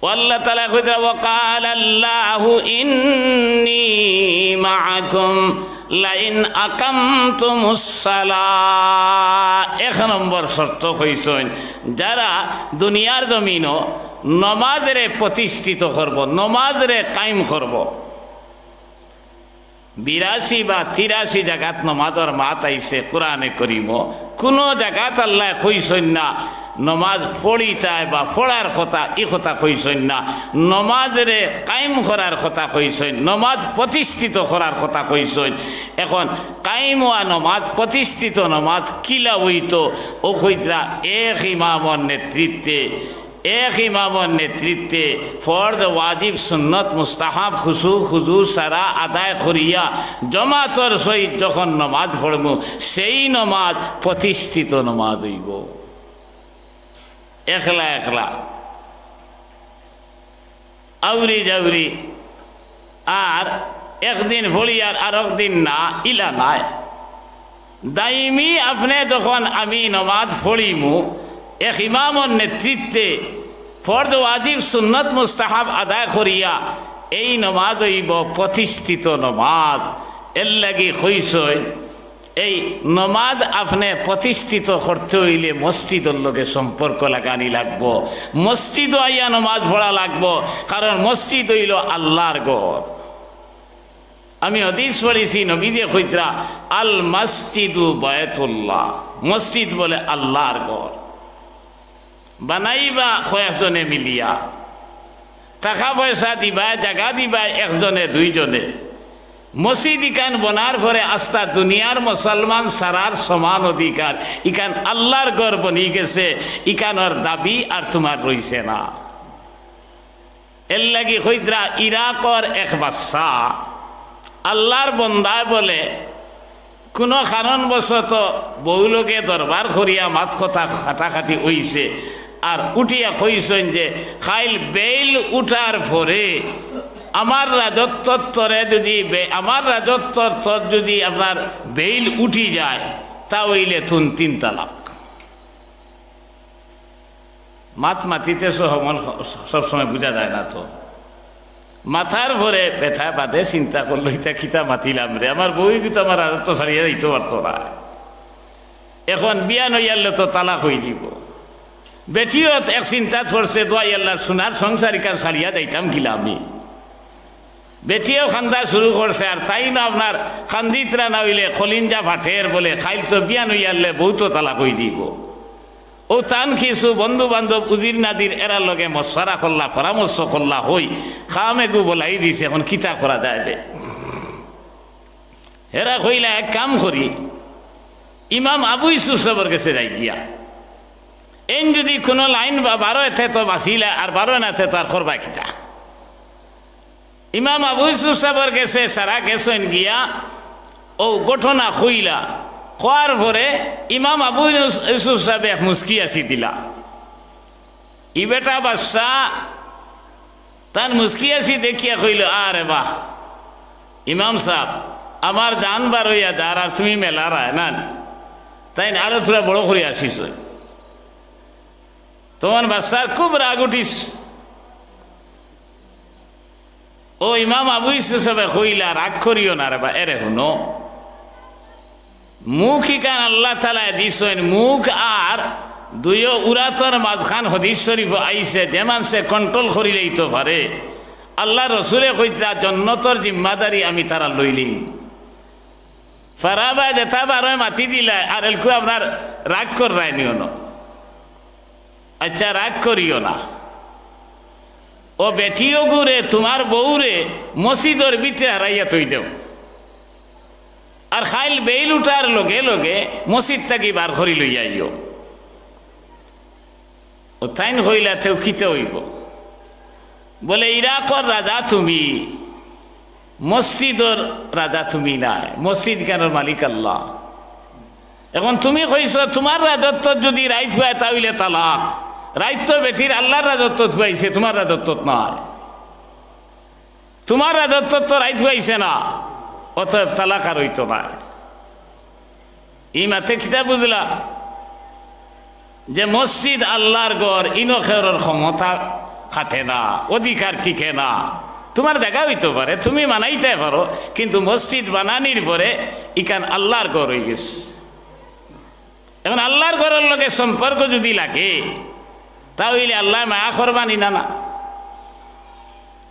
ও আল্লাহ তাআলায় কইতরা, "ওয়া ক্বালাল্লাহু ইন্নী মাআকুম লাইন আকামতুমুস সালাহ।" এক নম্বর শর্ত কইছইন, যারা দুনিয়ার জমিনো নমাজরে প্রতিষ্ঠিত করবো, নমাজরে কায়েম করবো। বিরাশি বা তিরাশি জাগাত নমাজর মাত আইছে কোরআনে করিমো, কুনু জাগাত আল্লায় কইছইন না নমাজ পড়িতায় বা পড়ার কথা, ই কথা কইছইন না। নমাজরে কায়েম করার কথা কইছইন, নমাজ প্রতিষ্ঠিত করার কথা কইছইন। এখন কায়েম অওয়া নমাজ, প্রতিষ্ঠিত নমাজ কিলা অইতো? অউ কইতরা এক ইমামর নেতৃত্বে, এক ইমামর নেতৃত্বে ফরজ, ওয়াজিব, সুন্নত, মুস্তাহাব, খুশু, খুজু, সারা আদায় করিয়া জমাতর সহিত যখন নমাজ পড়মু, সেই নমাজ প্রতিষ্ঠিত নমাজ অইবো। একলা একলা, আউরি জাউরি, আর একদিন পড়ি আর আরক দিন না, ইলা নায়। দাইমি আপনে যখন আমি নমাজ পড়িমু, এক ইমামর নেতৃত্বে ফরজ, ওয়াজিব, সুন্নত, মুস্তাহাব আদায় করিয়া, এই নমাজ অইবো প্রতিষ্ঠিত নমাজ। এরলাগি কইছইন, এই নমাজ আপনে প্রতিষ্ঠিত করতে অইলে মসজিদর লগে সম্পর্ক লাগানি লাগবো, মসজিদো আইয়া নমাজ পড়া লাগবো, কারণ মসজিদ অইলো আল্লার ঘর। আমি হাদিস পড়ছি, নবীজিয়ে কইতরা, "আল মসজিদু বায়তুল্লাহ", মসজিদ বলে আল্লার ঘর। বানাইবা কয়েকজনে মিলিয়া, টাকা পয়সা দিবা, জাগা দিবা একজনে দুইজনে। মসজিদ ইখান বনার পরে আস্তা দুনিয়ার মুসলমান সারার সমান অধিকার, ইখান আল্লার ঘর বনি গেছে, ইখানর দাবি আর তুমার রইছে না। এরলাগি কইতরা ইরাকর এক বাদশা, আল্লার বন্দায় বলে, কুনু কারণবশত বউ লগে দরবার করিয়া মাত কথা কাটাকাটি অইছে, আর উঠিয়া কইছইন যে, "কাইল বেইল উঠার পরে আমার রাজত্বর তরে যুদি বে-, আমার রাজত্বর তর যুদি আপনার বেইল উঠি যায়, তা অইলে তুন তিন তালাক।" মাত মাতিতে সহমল সব সময় বুঝা যায় না তো। মাতার পরে বেটায় বাদে চিন্তা করলো, "ইতা কিতা মাতিলাম রে, আমার বউগু তো আমার রাজত্ব ছাড়িয়া যাইতো পারতো না। এখন বিয়ান অইয়ারলে তো তালাক অইযিবো।" বেটিও এক চিন্তাত পড়ছে, "দোয়াই আল্লাহ, সোনার সংসার ইখান ছাড়িয়া যাইতাম কিলা আমি?" বেটিয়েও কান্দা শুরু করছে, আর তাইন আপনার কান্দিতরা না অইলে কলিঞ্জা ফাটের বলে, "কাইল তো বিয়ান অইয়ারলে বউ তো তালাক অইযিবো।" অউ তান কিছু বন্ধু বান্ধব, উজির নাজির, এরার লগে মশওয়ারা করলা, পরামর্শ করলা, হই কাম এগু বলাই দিছে, এখন কিতা করা যায় বে? এরা কইলা, "এক কাম করি, ইমাম আবু ইউসুফ সাবর গেছে যাই গিয়া, এইন যুদি কুনু লাইন বা বারো এতে তো বাঁচিলা, আর বারো না এতে তো আর করবা কিতা?" ইমাম আবু ইউসুফ সাবর গেছে সারা গেছইন গিয়া, অউ ঘটনা কইলা। কওয়ার পরে ইমাম আবু ইউস-, ইউসুফ সাবে এক মুচকি হাছি দিলা। ই বেটা বাদশা তান মুচকি হাসি দেখিয়া কইল, "আরে বাহ, ইমাম সাব, আমার জান বার অইয়া যার, আর তুমি মেলার আয় না?" তাইন আরো থুড়া বড় করি হাসিছইন। তখন বাদশার খুব রাগ উঠিছ। ও ইমাম আবু ইউসুফ সাবে কইলা, "রাগ করিও না রে বা, এরে হুনো, মুখ ইখান আল্লাহ তাআলায় দিছইন, মুখ আর দুইও উরাতর মাঝখান হাদিস শরীফো আইছে, যে মানষে control করিলেই তো পারে। আল্লাহর রসুলে কইতরা, জন্নতর জিম্মাদারি আমি তারার লইলিমু।" ফারাবা যেতা বারয় মাতি দিলা, আর এলকু আপনার রাগ কররায় নি অনো। আচ্ছা, রাগ করিও না। ও বেটি ওগুরে, তুমার বউরে মসজিদর ভিতরে হারাইয়া থই দেও। আর কাইল বেইল উঠার লগে লগে মসজিদ থাকি বার করি লইয়া আইও। ও তাইন কইলা, "তেউ কিতা অইবো?" বলে, "ইরাকর রাজা তুমি, মসজিদর রাজা তুমি নায়, মসজিদ ইখানর মালিক আল্লাহ। এখন তুমি কইছো, তুমার রাজত্বত যুদি রাইত পায়, তা অইলে তালাক। রাইত তো বেটির আল্লাহর রাজত্বত পাইছে, তুমার রাজত্বত নায়। তুমার রাজত্বত তো রাইত পাইছে না, অতএব তালাক আর অইতো নায়।" ই মাতে কিতা বুঝলা? যে মসজিদ আল্লাহর ঘর, ইনো কেউরর ক্ষমতা খাটে না, অধিকার টিকে না। তুমার জাগা অইতো পারে, তুমি বানাইতায় পারো, কিন্তু মসজিদ বানানির পরে ইখান আল্লাহর ঘর অইগেছে। এখন আল্লাহর ঘরর লগে সম্পর্ক যুদি লাগে, তা অইলে আল্লায় মায়া করবা নি না? না।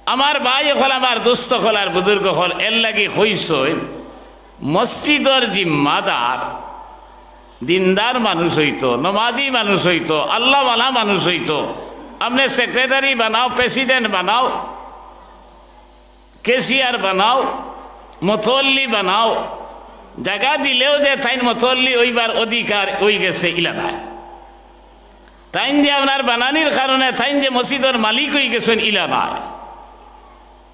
আমার ভাই অকল, আমার দোস্ত অকল আর বুজুর্গ অকল, এরলাগি কইছইন, মসজিদর জিম্মাদার দিনদার মানুষ অইতো, নমাজি মানুষ অইতো, আল্লাহওয়ালা মানুষ অইতো। আপনে secretary বানাও, president বানাও, cashier বানাও, মতল্লি বানাও, জাগা দিলেও যে তাইন মতল্লি অইবার অধিকার অইগেছে, ইলা নায়। তাইন যে আপনার বানানির কারণে তাইন যে মসজিদর মালিক অইগেছইন, ইলা নায়।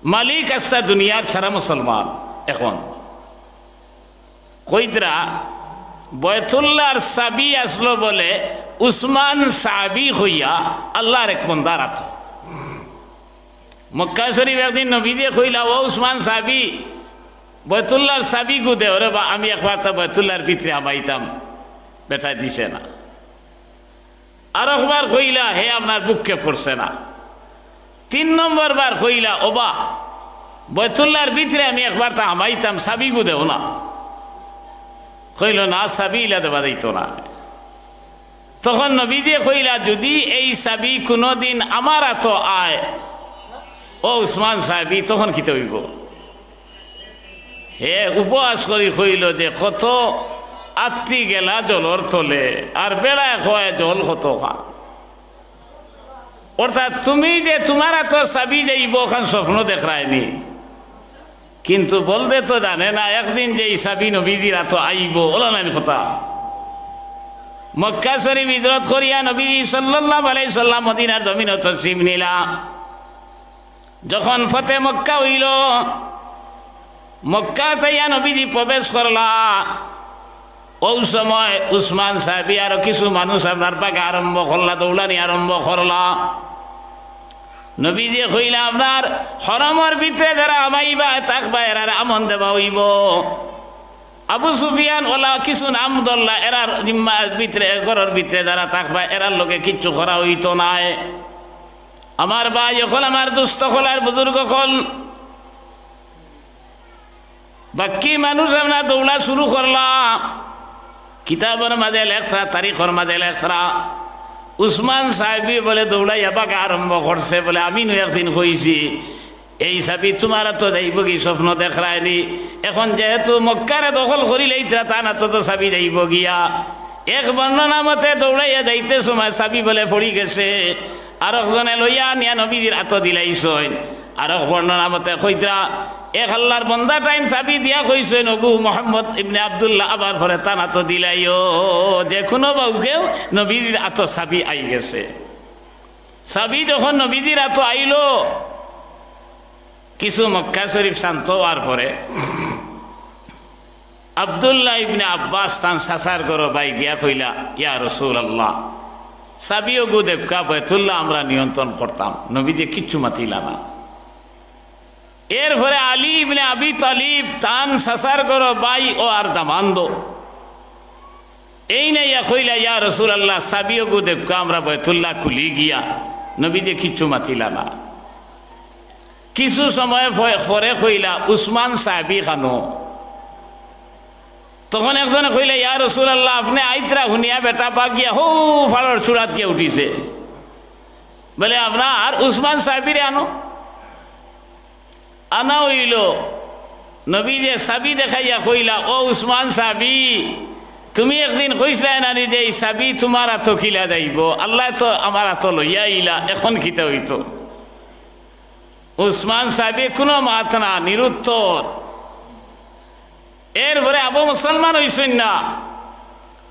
মালিক আস্তা দুনিয়ার সারা মুসলমান। এখন কইতরা, বয়তুল্লাহর চাবি আছলো বলে উসমান সাহাবি কইয়া আল্লাহর এক বন্দার আতো। মক্কা শরীফ একদিন নবীজিয়ে কইলা, "ও উসমান সাহাবি, বয়তুল্লাহর চাবিগু দেও রে বা, আমি একবারতা বয়তুল্লাহর ভিতরে হামাইতাম, বেটায় দিছে না।" আরকবার কইলা, "হে আপনার বুকে পড়ছে না।" তিন নম্বর বার কইলা, "ওবা, বয়তুল্লাহর ভিতরে আমি একবারতা হামাইতাম, চাবিগু দেও না।" কইলো, "না, চাবি ইলা দেওয়া যাইতো না।" তখন নবীজিয়ে কইলা, "যুদি এই চাবি কুনুদিন আমার আতো আয়, ও উসমান সাহাবি, তখন কিতা অইবো?" হে উপহাস করি কইলো যে, "কত আত্তি গেলা জলর তলে, আর বেড়ায় কয় জল কত খান।" অর্থাৎ তুমি যে তুমার আতো চাবি যাইবো, অখান স্বপ্ন দেখরায় নি। কিন্তু বলদে তো জানে না, একদিন যে ই চাবি নবীজির আতো আইবো, অলা নাইন কথা। মক্কা শরীফ হিজরত করিয়া নবীজি সাল্লাল্লাহু আলাইহি সাল্লাম মদিনার জমিনো তশরিফ নিলা। যখন ফতে মক্কা অইলো, মক্কাত আইয়া নবীজি প্রবেশ করলা, অউ সময় উসমান সাহাবি আরো কিছু মানুষ আপনার বাগা আরম্ভ করলা, দৌড়ানি আরম্ভ করলা। নবীজিয়ে কইলা, "আপনার হরমর ভিতরে যারা হামাইবা থাকবা, এরারে আমন দেওয়া অইবো।" আবু সুফিয়ান অলা কিছু নাম ধরলা, এরার জিম্মার ভিতরে, ঘরর ভিতরে যারা থাকবা, এরার লগে কিচ্ছু করা অইতো নায়। আমার ভাই অকল, আমার দোস্ত অকল, আর বুজুর্গ অকল, বাকি মানুষ আপনার দৌড়া শুরু করলা। কিতাবর মাঝে লেখরা, তারিখর মাঝে লেখরা, উসমান সাহাবি বলে দৌড়াইয়া বাগা আরম্ভ করছে, বলে, "আমি নু একদিন কইছি, এই চাবি তুমার আতো যাইবোগি, স্বপ্ন দেখরায় নি।" এখন যেহেতু মক্কারে দখল করিলাইতরা, তান আতো তো চাবি যাইবো গিয়া। এক বর্ণনা মতে দৌড়াইয়া যাইতে সময় চাবি বলে পড়ি গেছে, আরক জনে লইয়া আনিয়া নবীজির আতো দিলাইছইন। আরক বর্ণনা মতে কইতরা, এক আল্লাহর বন্দা তাইন চাবি দিয়া কইছইন, "ওগু মোহাম্মদ ইবনে আব্দুল্লাহ, আবার পরে তান আতো দিলাইও।" যে কুনু বাউকেউ নবীজির আতো চাবি আই গেছে। চাবি যখন নবীজির আতো আইলো, কিছু মক্কা শরীফ শান্ত অওয়ার পরে আব্দুল্লাহ ইবনে আব্বাস তান চাচার ঘরো বায় গিয়া কইলা, "ইয়া রাসূলুল্লাহ, চাবি ওগু দেউক্কা, বয়তুল্লাহ আমরা নিয়ন্ত্রণ করতাম।" নবীজিয়ে কিচ্ছু মাতিলা না। এরপরে আলী ইবনে আবি তালিব তান চাচার ঘরো ভাই অর দামান্দ। এইন আইয়া কইলা, "ইয়া রাসূলুল্লাহ, চাবি অগু দেউক্কা, আমরা বায়তুল্লাহ খুলি গিয়া।" নবীজিয়ে কিচ্ছু মাতিলা না। কিছু সময় ফ-, পরে কইলা, "উসমান সাহাবী কানো?" তখন একজনে কইলা, "ইয়া রাসূলুল্লাহ, আপনে আইতরা হুনিয়া বেটা বাগিয়া হউ ফাড়র চূড়াত গিয়া উঠিছে।" বলে, "আপনার উসমান সাহাবীরে আনো।" আনা অইলো। নবীজিয়ে চাবি দেখাইয়া কইলা, "ও উসমান সাহাবী, তুমি একদিন কইছলায় না নি যে ই চাবি তুমার আতো কিলা যাইবো, আল্লায় তো আমার আতো লইয়া আইলা, এখন কিতা অইতো?" উসমান সাহাবী কুনু মাত না, নিরুত্তর। এরপরে আবু মুসলমান অইছইন না।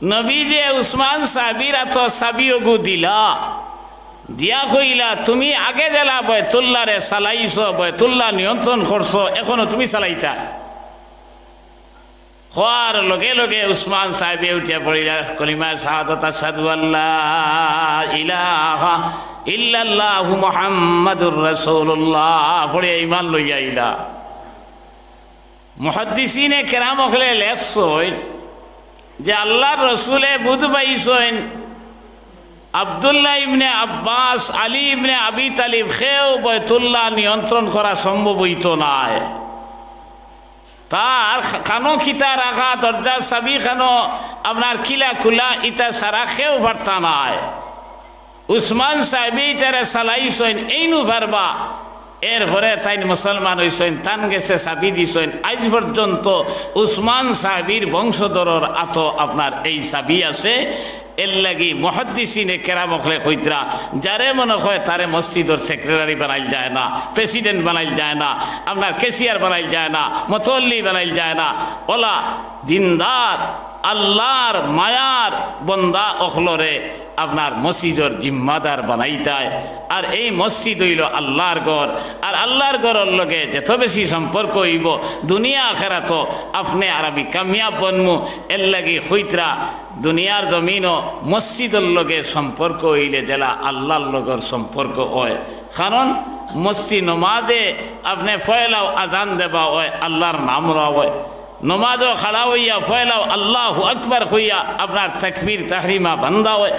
নবীজিয়ে উসমান সাহাবীর আতো চাবি অগু দিলা, দিয়া কইলা, "তুমি আগে যেলা বায়তুল্লাহরে চালাইছো, বায়তুল্লাহ নিয়ন্ত্রণ করছো, এখনো তুমি চালাইতা।" কওয়ার লগে লগে উসমান সাহাবী উঠিয়া পড়িলা কলিমায়ে শাহাদাত, "আশহাদু আল্লা ইলাহা ইল্লাল্লাহু মুহাম্মাদুর রাসূলুল্লাহ" পড়িয়া ঈমান লইয়া আইলা। মুহাদ্দিসিনে কেরাম অকলে লেখছইন যে আল্লার রসুলে বুঝ পাইছইন আব্দুল্লাহ ইবনে আব্বাস, আলী ইবনে আবি তালিব কেউ বায়তুল্লাহ নিয়ন্ত্রণ করা সম্ভব অইতো নায়। তার কানো কিতা রাখা, দরজার চাবি কানো আপনার কিলা খুলা, ইতা ছাড়া কেউ পারতা নায়। উসমান সাহাবী ইটারে চালাইছইন, এইনু পারবা। এরপরে তাইন মুসলমান অইছইন, তান গেছে চাবি দিছইন। আইজ পর্যন্ত উসমান সাহাবীর বংশধরর আতো আপনার এই চাবি আছে। এরলাগি মুহাদ্দিসিনে কেরাম অকলে কইতরা, যারে মনে কয় তারে মসজিদর সেক্রেটারি বানাইল যায় না, প্রেসিডেন্ট বানাইল যায় না, আপনার ক্যাশিয়ার বানাইল যায় না, মতল্লি বানাইল যায় না। অলা দিনদার আল্লার মায়ার বন্দা অকলরে আপনার মসজিদর জিম্মাদার বানাইতায়। আর এই মসজিদ অইলো আল্লার ঘর, আর আল্লার ঘরর লগে যত বেশি সম্পর্ক অইবো, দুনিয়া আখেরাতো আপনে আর আমি কামিয়াব বনমু। এরলাগি কইতরা, দুনিয়ার জমিনো মসজিদর লগে সম্পর্ক অইলে যেলা আল্লার লগর সম্পর্ক অয়। কারণ মসজিদ নমাজে আপনে পয়লাউ আজান দেবা অয়, আল্লার নাম লওয়া অয়। নমাজো খাড়া অইয়া পয়লাউ আল্লাহু আকবার কইয়া আপনার তাকবীর তাহরিমা বান্দা অয়।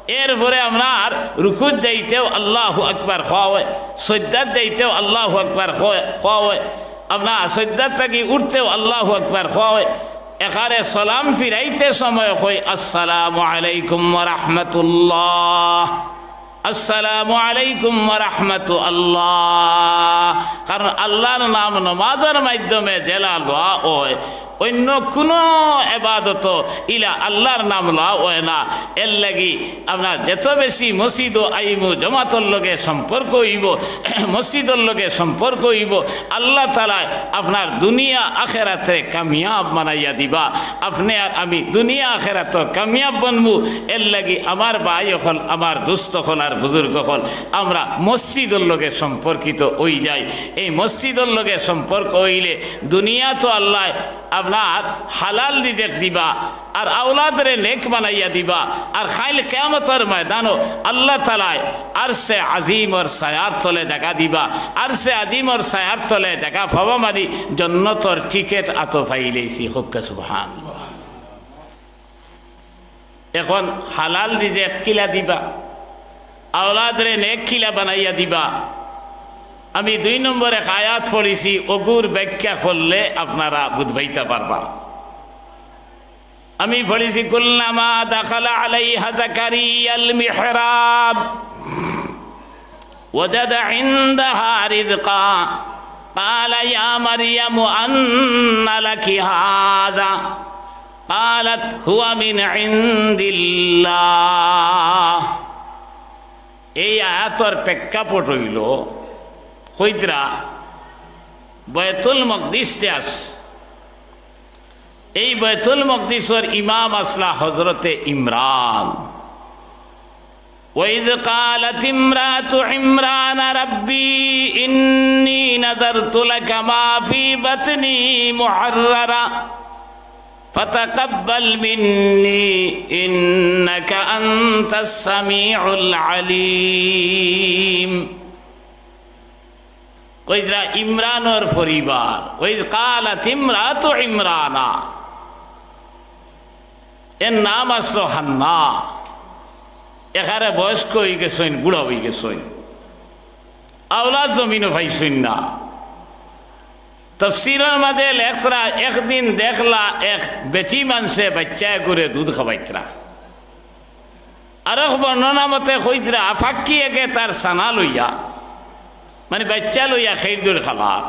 এরপরে আপনার রুকুত যাইতেউ আল্লাহু আকবার কওয়া অয়, সজদাত যাইতেউ আল্লাহু আকবার কওয়া অয়, আপনার সজদাত থাকি উঠতেউ আল্লাহু আকবার কওয়া অয়। এখারে সালাম ফিরাইতে সময় কই, "আসসালামু আলাইকুম ওয়া রাহমাতুল্লাহ।" আসসালামু আলাইকুম ওয়া রাহমাতুল্লাহ। কারণ আল্লার নাম নমাজর মাধ্যমে যেলা লওয়া অয়, অইন্য কুনু এবাদতো ইলা আল্লার নাম লওয়া অয় না। এরলাগি আপনার যত বেশি মসজিদো আইমু, জমাতর লগে সম্পর্ক অইবো, মসজিদর লগে সম্পর্ক অইবো, আল্লাহ তাআলায় আপনার দুনিয়া আখেরাতে কামিয়াব বানাইয়া দিবা। আপনে আর আমি দুনিয়া আখেরাতো কামিয়াব বনমু। এরলাগি আমার ভাই অকল, আমার দোস্ত অকল আর বুজুর্গ অকল, আমরা মসজিদর লগে সম্পর্কিত অইযাই। এই মসজিদর লগে সম্পর্ক অইলে দুনিয়াতো আল্লায় আপনার হালাল রিজেক দিবা, আর আওলাদরে নেক বানাইয়া দিবা, আর কাইল কিয়ামতর ময়দানো আল্লাহ তাআলায় আরশে আজিমর ছায়ার তলে জাগা দিবা। আরশে আজিমর ছায়ার তলে জাগা পাওয়া মানি জন্নতর টিকেট আতো পাইলাইছি। কউক্কা সুবহানাল্লাহ। এখন হালাল রিজেক কিলা দিবা, আওলাদরে নেক কিলা বানাইয়া দিবা। আমি দুই নম্বর এক আয়াত পড়ছি, অগুর ব্যাখ্যা করলে আপনারা বুঝবাইতা পারবা। আমি পড়ছি, "কুল্লামা দাখালা আলাইহা জাকারিয়াল মিহরাব ওয়াজাদা ইনদাহা রিজকা, ক্বালা ইয়া মারইয়ামু আন্না লাকি হাযা, ক্বালাত হুয়া মিন ইনদিল্লাহ।" এই আয়াতর প্রেক্ষাপট অইলো, কইতরা বায়তুল মকদিস যে আছে, এই বায়তুল মকদিসর ইমাম আছলা হজরতে ইমরান। وإذ قالت امرأة عمران رب إني نذرت لك ما في بطني محررا فتقبل مني إنك أنت السميع العليم। কইরা ইমরানর পরিবার, ওয়াইজ কালাত ইমরাতু ইমরানা, এর নাম আছিল হান্না। একেবারে বয়স্ক অইগেছইন, বুড়া অইগেছইন, আওলাদ জমিনো পাইছইন না। তফসিরর মাঝে লেখরা, একদিন দেখলা এক বেটি মানষে বাইচ্চা এগুরে দুধ খাওয়াইতরা। আরক বর্ণনা মতে কইতরা, ফাক্কি এগে তার ছানা লইয়া, মানে বাইচ্চা লইয়া খেইর দৌড় খালার।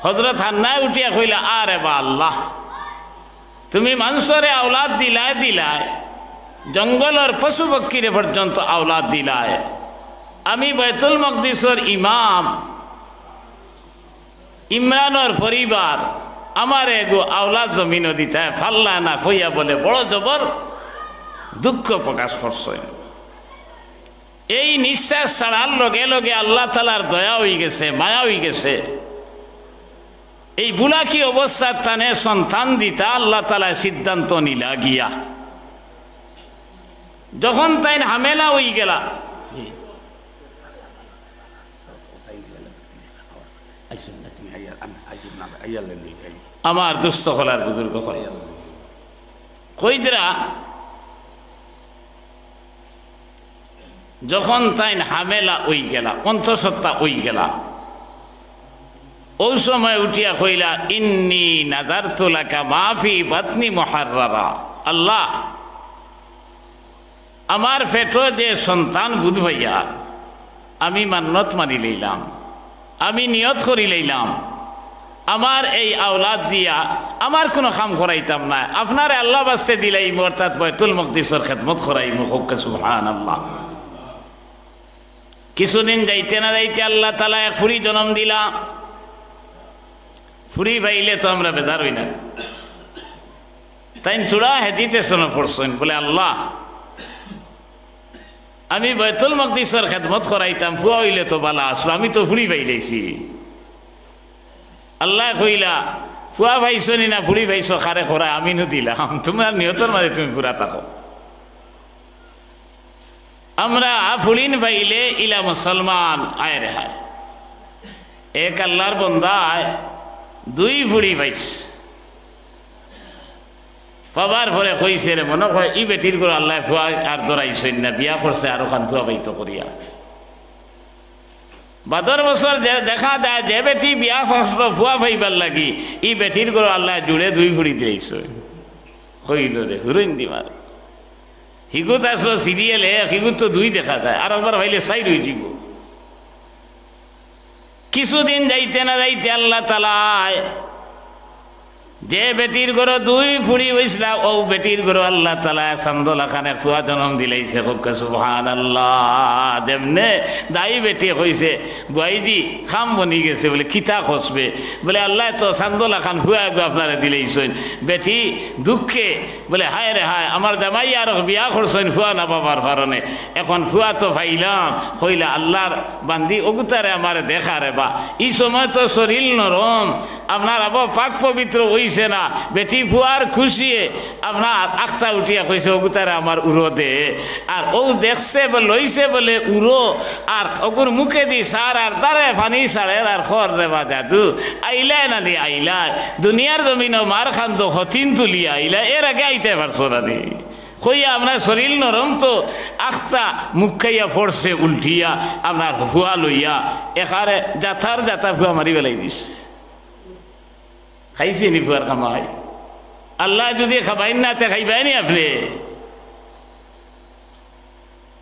হজরত হান্নায় উঠিয়া কইলা, "আরে বা আল্লাহ, তুমি মানষরে আওলাদ দিলায় দিলায়, জঙ্গলর পশু পক্ষীরে পর্যন্ত আওলাদ দিলায়। আমি বায়তুল মকদিসর ইমাম, ইমরানর পরিবার, আমারে এগু আওলাদ জমিনো দিতায় পারলায় না," কইয়া বলে বড় জবর দুঃখ প্রকাশ করছইন। এই নিঃশ্বাস ছাড়ার লগে লগে আল্লাহ তাআলার দয়া অইগেছে, মায়া অইগেছে। এই বুড়া কি অবস্থাত তানে সন্তান দিতা আল্লাহ তাআলায় সিদ্ধান্ত নিলা গিয়া। যখন তাইন হামেলা অইগেলা, আমার দুস্ত অকল আর বুজুর্গ অকল, কইতরা, যখন তাইন হামেলা অইগেলা, অন্তঃসত্ত্বা অইগেলা, অউ সময় উঠিয়া কইলা, "ইন্নী নাযারতু লাকা মা ফী বাতনী মুহাররারা।" আল্লাহ, আমার পেটো যে সন্তান বুধ ভাইয়া, আমি মান্নত মানি লইলাম, আমি নিয়ত করি লইলাম, আমার এই আওলাদ দিয়া আমার কুনু কাম করাইতাম না, আপনারে আল্লাহ বাস্তে দিলাইমু, অর্থাৎ বায়তুল মকদিসর খেদমত করাইমু। কউক্কা সুবহানাল্লাহ। কিছুদিন যাইতে না যাইতে আল্লাহ তাআলায় এক ফুড়ি জনম দিলা। ফুড়ি পাইলে তো আমরা বেজার অই না। তাইন থুড়া হেজিটেশনো পড়ছইন, বলে, "আল্লাহ, আমি বায়তুল মকদিসর খেদমত করাইতাম, ফুয়া অইলে তো বালা আছলো, আমি তো ফুড়ি পাইলাইছি।" আল্লায় কইলা, "ফুয়া পাইছো নি না ফুড়ি পাইছো, কারে করায়, আমি নু দিলাম, তুমার নিয়তর মাঝে তুমি পুরা থাকো।" আমরা ফুড়িন পাইলে ইলা মুসলমান, আয় রে হায়। এক আল্লার বন্দায় দুই ফুড়ি পাইছে। পাবার পরে কইছে রে, মনো কয় ই বেটির ঘরো আল্লায় ফুয়া আর ধরাইছইন না, বিয়া করছে আরোখান ফুয়া পাইতো করিয়া। বাদর বছর যে দেখা যায় যে বেটি বিয়া করলো ফুয়া পাইবার লাগি, ই বেটির ঘরো আল্লায় জুড়ে দুই ফুড়ি দিলাইছইন। কইলো রে, হুরইন দিমার। হিগুত আছলো সিরিয়ালে, হিগুত তো দুই দেখা যায়, আর একবার পাইলে চাইর অইযিবো। কিছুদিন যাইতে না যাইতে আল্লাহ তাআলায় যে বেটির ঘরো দুই ফুড়ি অইছলা, অউ বেটির ঘরো আল্লাহ তাআলায় চান্দো লাখান এক ফুয়া জনম দিলাইছে। কউক্কা সুবহানাল্লাহ। যেমনে দায়ী বেটিয়ে কইছে, "বুয়াইজি, কাম বনি গেছে।" বলে, "কিতা কছবে?" বলে, "আল্লায় তো চান্দো লাখান ফুয়া এগু আপনারে দিলাইছইন।" বেটি দুঃখে বলে, "হায় রে হায়, আমার জামাই আরক বিয়া করছইন ফুয়া না পাবার কারণে, এখন ফুয়া তো পাইলাম।" কইলা, "আল্লার বান্দি, অগুতারে আমারে দেখা রে বা।" ই সময় তো শরীল নরম, আপনার আবো পাক পবিত্র অইছে না। বেটি ফুয়ার খুশিয়ে আপনার আখতা উঠিয়া কইছে, "অগুতারে আমার উরো দে।" আর অউ দেখছে বা লইছে বলে উরো, আর অগুর মুখেদি সার আর দারে পানি ছাড়ের আর কর রে বা জাদু, আইলায় না নি আইলায়। দুনিয়ার জমিনো মার খান্দো হতিন তুলিয়া আইলায়, এর আগে আইতে পারছো না নি। কইয়া আপনার শরীল নরম তো, আখতা মুখ খাইয়া পড়ছে উল্টিয়া, আপনার ফুয়া লইয়া একারে জাতার জাতা ফুয়া মারি ফালাই দিছে। খাইছে নি ফুয়ার কামাই? আল্লায় যুদি খাবাইন না, তে খাইবায় নি আপনে?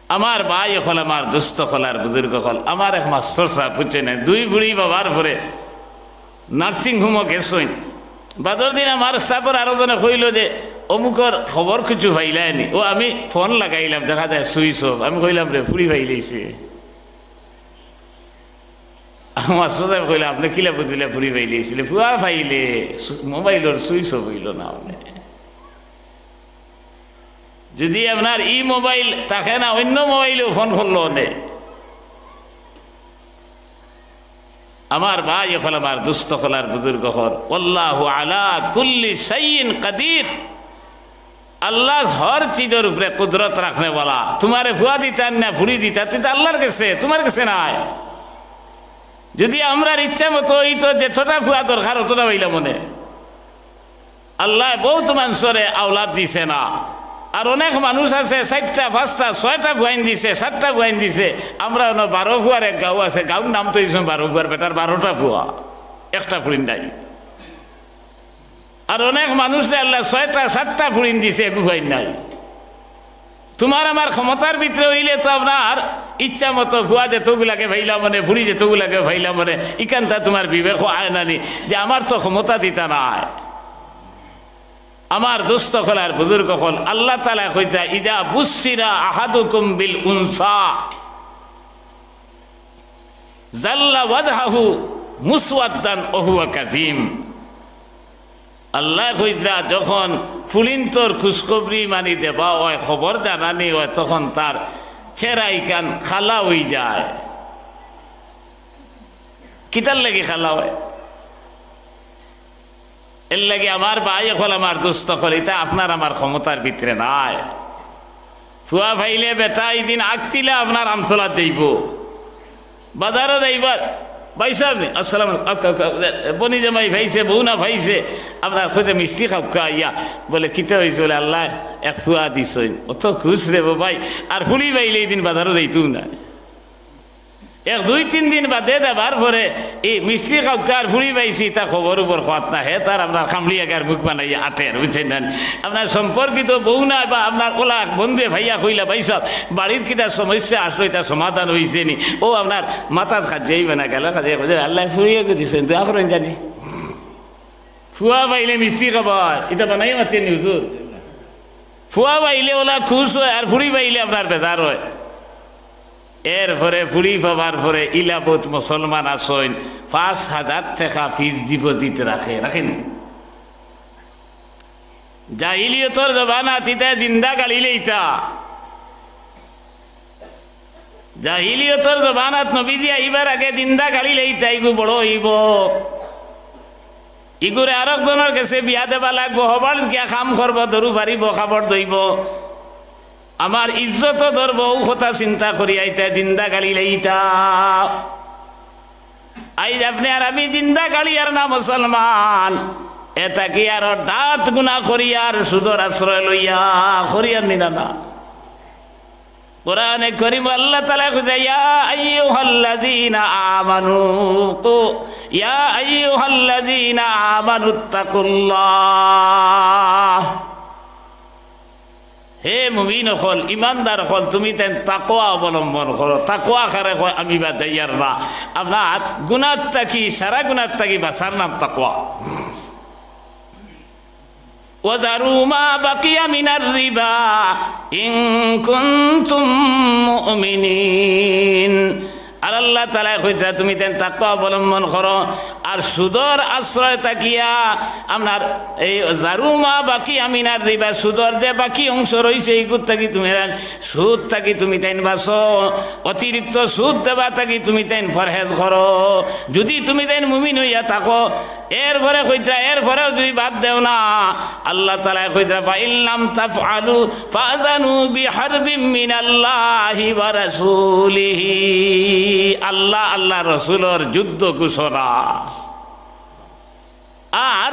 আমার ভাই অকল, আমার দোস্ত অকল, আর বুজুর্গ অকল, আমার এক মাস্টর সাব, বুঝছইন নি, দুই ফুড়ি পাবার পরে নার্সিং হোমো গেছইন। বাদর দিন আমার সাবর আরক জনে কইলো যে, "অমুকর খবর কিছু পাইলায় নি?" ও আমি ফোন লাগাইলাম, দেখা যায় সুইচ অফ। আমি কইলাম, "রে, ফুড়ি পাইলাইছে।" আমার সাবে কইলা, "আপনে কিলা বুঝলা ফুড়ি পাইলাইছে?" ফুয়া পাইলে সু-, মোবাইলর সুইচ অফ অইলো না। যুদি আপনার ই মোবাইল থাকে না, অইন্য মোবাইলেও ফোন করলো অনে। আমার ভাই অকল, আমার দোস্ত অকল, আর বুজুর্গ অকল, ওয়াল্লাহু আলা কুল্লি শাইইন কাদির। আল্লাহ হর চিজর উপরে কুদরত রাখনেওয়ালা। তুমারে ফুয়া দিতা না ফুড়ি দিতা, তে তো আল্লার গেছে, তুমার গেছে নায়। যদি আমরার ইচ্ছা মতো অইতো, যেতটা ফুয়া দরকার অতটা পাইলাম অনে। আল্লায় বউত মানষরে আওলাদ দিছে না। আর অনেক মানুষ আছে চাইরটা, পাঁচটা, ছয়টা ফুয়াইন দিছে, সাতটা ফুয়াইন দিছে। আমরার অনো বারো ফুয়ার এক গাউ আছে, গাউর নাম তো দিছইন বারো ফুয়ার, বেটার বারোটা ফুয়া, একটা ফুড়িন নাই। আর অনেক মানুষরে আল্লায় ছয়টা, সাতটা ফুড়িন দিছে, এগু ফুয়াইন নাই। তুমার আমার ক্ষমতার ভিতরে অইলে তো আপনার ইচ্ছা মতো ফুয়া যেতগুলাকে পাইলাম অনে, ফুড়ি যেতগুলাকে পাইলাম অনে, ইখানতা তুমার বিবেকো আয় না নি যে আমার তো ক্ষমতাত ইতা নাই। আমার দোস্ত অকল আর বুজুর্গ অকল, আল্লাহ তাআলায় কইতা, "ইযা বুশশিরা আহাদুকুম বিল উনসা জাল্লা ওয়াজহুহু মুসওয়াদ্দান ওয়া হুয়া কাযীম।" আল্লায় কইতরা, যখন ফুড়িন্তর খুশখবরি মানি দেওয়া অয়, খবর জানানি অয়, তখন তার চেহারা ইখান কালা অইযায়। কিতার লাগি কালা অয়? এরলাগি আমার ভাই অকল, আমার দোস্ত অকল, ইতা আপনার আমার ক্ষমতার ভিতরে নাই। ফুয়া পাইলে বেটা ইদিন আগতিলা আপনার আমতলাত যাইবো, বাজারো যাইবার, "ভাইসাব নি? আসসালামু আলাইকুম।" আউক্কা, আউক্কা, বইন জামাই পাইছে, বউনা পাইছে, আপনার কইতে মিষ্টি খাউক্কা আইয়া, বলে, "কিতা অইছে?" বলে, "আল্লায় এক ফুয়া দিছইন।" অত খুশ রে বা ভাই, আর ফুড়ি পাইলে ইদিন বাজারো যাইতউ না। এক দুই তিন দিন বাদে যাবার পরে ই মিষ্টি খাউক্কা আর ফুড়ি পাইছি, ইতা খবর উবর কওয়াত না, হে তার আপনার কামড়িয়া গার মুখ বানাইয়া আটের, বুঝছইন না? আপনার সম্পর্কিত বউনায় বা আপনার অলা এক বন্ধুয়ে পাইয়া কইলা, "ভাইসাব, বাড়িত কিতা সমস্যা আছলো, ইতা সমাধান অইছে নি?" অউ আপনার মাথাত খাজিয়াই বানা গেল, খাজিয়া কইছে, "আল্লায় ফুড়ি এগু দিছইন, দোয়া করইন জানি।" ফুয়া পাইলে মিষ্টি খাবায়, ইতা বানাইয়া মাতইন নি হুজুর? ফুয়া পাইলে অলা খুশ অয়, আর ফুড়ি পাইলে আপনার বেজার অয়। এরপরে ফুড়ি পাবার পরে ইলা বউত মুসলমান আছইন, পাঁচ হাজার টেকা fixed deposit রাখে, রাখে নি? জাহিলিয়তর জমানাত ইতা জিন্দা গালি লইতা। জাহিলিয়তর জমানাত নবীজি আইবার আগে জিন্দা গালি লইতা, ইগু বড় অইবো, ইগুরে আরক জনর গেছে বিয়া দেওয়া লাগবো, হবাড়িত গিয়া কাম করবো, দরু পারিবো, কাপড় ধইবো, আমার ইজ্জত ধরবো, অউ কথা চিন্তা করিয়া ইতা জিন্দা গালি লইতা। আইজ আপনে আর আমি জিন্দা গালিয়ার না মুসলমান, এতা কি আরো ডাট গুনা করিয়ার সুদর আশ্রয় লইয়া, করিয়ার নি না? না। কোরআনে করিম আল্লাহ তাআলায় কইতা, "ইয়া আইয়ুহাল্লাযীনা আমানু কু, ইয়া আইয়ুহাল্লাযীনা আমানুত্তাকুল্লাহ।" হে মুমিন অকল, ইমানদার অকল, তুমিতাইন তাকওয়া অবলম্বন করো। তাকওয়া কারে কয় আমি বাজাইয়ার না। আপনার গুনাত থাকি, সারা গুনাত থাকি বাচার নাম তাকওয়া। "ওয়াযারু মা বাকিয়া মিনার রিবা ইন কুনতুম মুমিনিন।" আর আল্লাহ তাআলায় কইতা, তুমিতাইন তাকওয়া অবলম্বন করো। আর সুদর আশ্রয় থাকিয়া আপনার এই "ওয়াযারু মা বাকিয়া মিনার রিবা", সুদর যে বাকি অংশ রইছে, ইগুর থাকি তুমিতাইন, সুদ থাকি তুমিতাইন বাচো, অতিরিক্ত সুদ দেওয়া থাকি তুমিতাইন পরহেজ করো। যুদি তুমিতাইন মুমিন অইয়া থাকো, এরপরে কইতরা, এরপরেও যুদি বাদ দেও না, আল্লাহ তাআলায় কইতরা, "ফাইন লাম তাফআলু ফাযানু বিহারবিম মিনাল্লাহি ওয়া রাসূলিহি।" আল্লাহ, আল্লাহর রাসূলর যুদ্ধ ঘোষণা। আর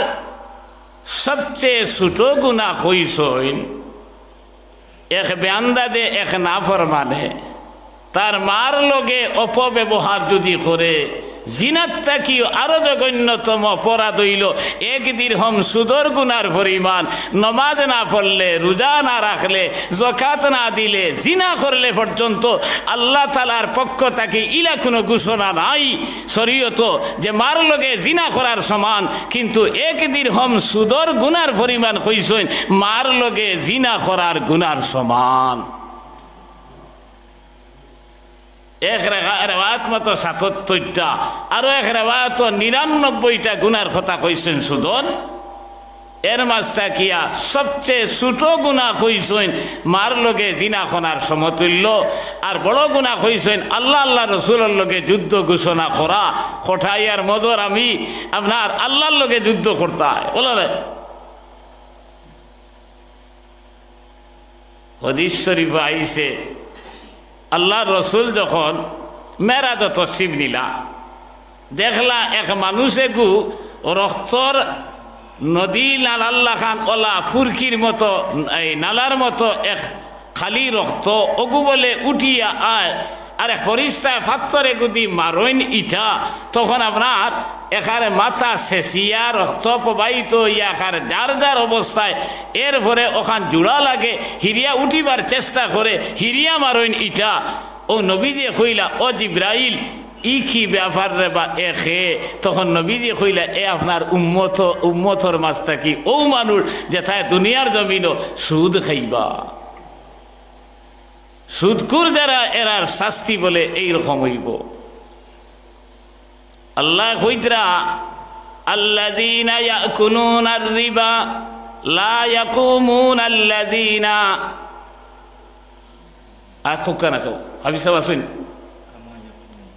সবচেয়ে ছোট গুনা কইছইন, এক বেআন্দাজে, এক নাফরমানে তার মার লগে অপব্যবহার যুদি করে, জিনার থাকিও আরো জঘন্যতম অপরাধ অইলো এক দিরহম সুদর গুনার পরিমাণ। নমাজ না পড়লে, রোজা না রাখলে, যাকাত না দিলে, জিনা করলে পর্যন্ত আল্লাহ তাআলার পক্ষ থাকি ইলা কুনু ঘোষণা নাই শরীয়তো যে মার লগে জিনা করার সমান, কিন্তু এক দিরহম সুদর গুনার পরিমাণ কইছইন মার লগে জিনা করার গুনার সমান। এক রেগা-, রেওয়ায়াত মতো সাতাত্তরটা, আরো এক রেওয়ায়াতো নিরানব্বইটা গুনার কথা কইছইন সুদর। এর মাঝ থাকিয়া সবচেয়ে ছোট গুনা কইছইন মার লগে জিনা করার সমতুল্য, আর বড় গুনা কইছইন আল্লাহ, আল্লাহর রসুলর লগে যুদ্ধ ঘোষণা করা, কটাইয়ার মজর আমি আপনার আল্লাহর লগে যুদ্ধ করতায়। বলো না? হাদিস শরীফো আইছে, আল্লাহর রসুল যখন মেরাজো তশরিফ নিলা, দেখলা এক মানুষ এগু রক্তর নদী নালার লাখান, অলা ফুরকির মতো, এই নালার মতো এক খালি রক্ত, অগু বলে উঠিয়া আয়। আর এক ফরিস্তায় ফাত্তর এগুদি মারইন ইটা, তখন আপনার একার মাথা ছেঁচিয়া রক্ত প্রবাহিত অইয়া একার যার যার অবস্থায়। এরপরে অখান জুড়া লাগে, হিরিয়া উঠিবার চেষ্টা করে, হিরিয়া মারইন ইটা। অউ নবীজিয়ে কইলা, "ও জিব্রাইল, ই কি ব্যাপার রে বা এ খে?" তখন নবীজিয়ে কইলা, "এ আপনার উম্মত, উম্মতর মাঝ থাকি অউ মানুষ যেতায় দুনিয়ার জমিনো সুদ খাইবা।" সুদখুর যারা, এরার শাস্তি বলে এইরকম অইবো। আল্লায় কইতরা, "আল্লাযীনা ইয়াকুলুনার রিবা লা ইয়াকুমুনাল্লাযীনা।" আর খুব কানা খাও, হাফিজ সাহেব আছইন?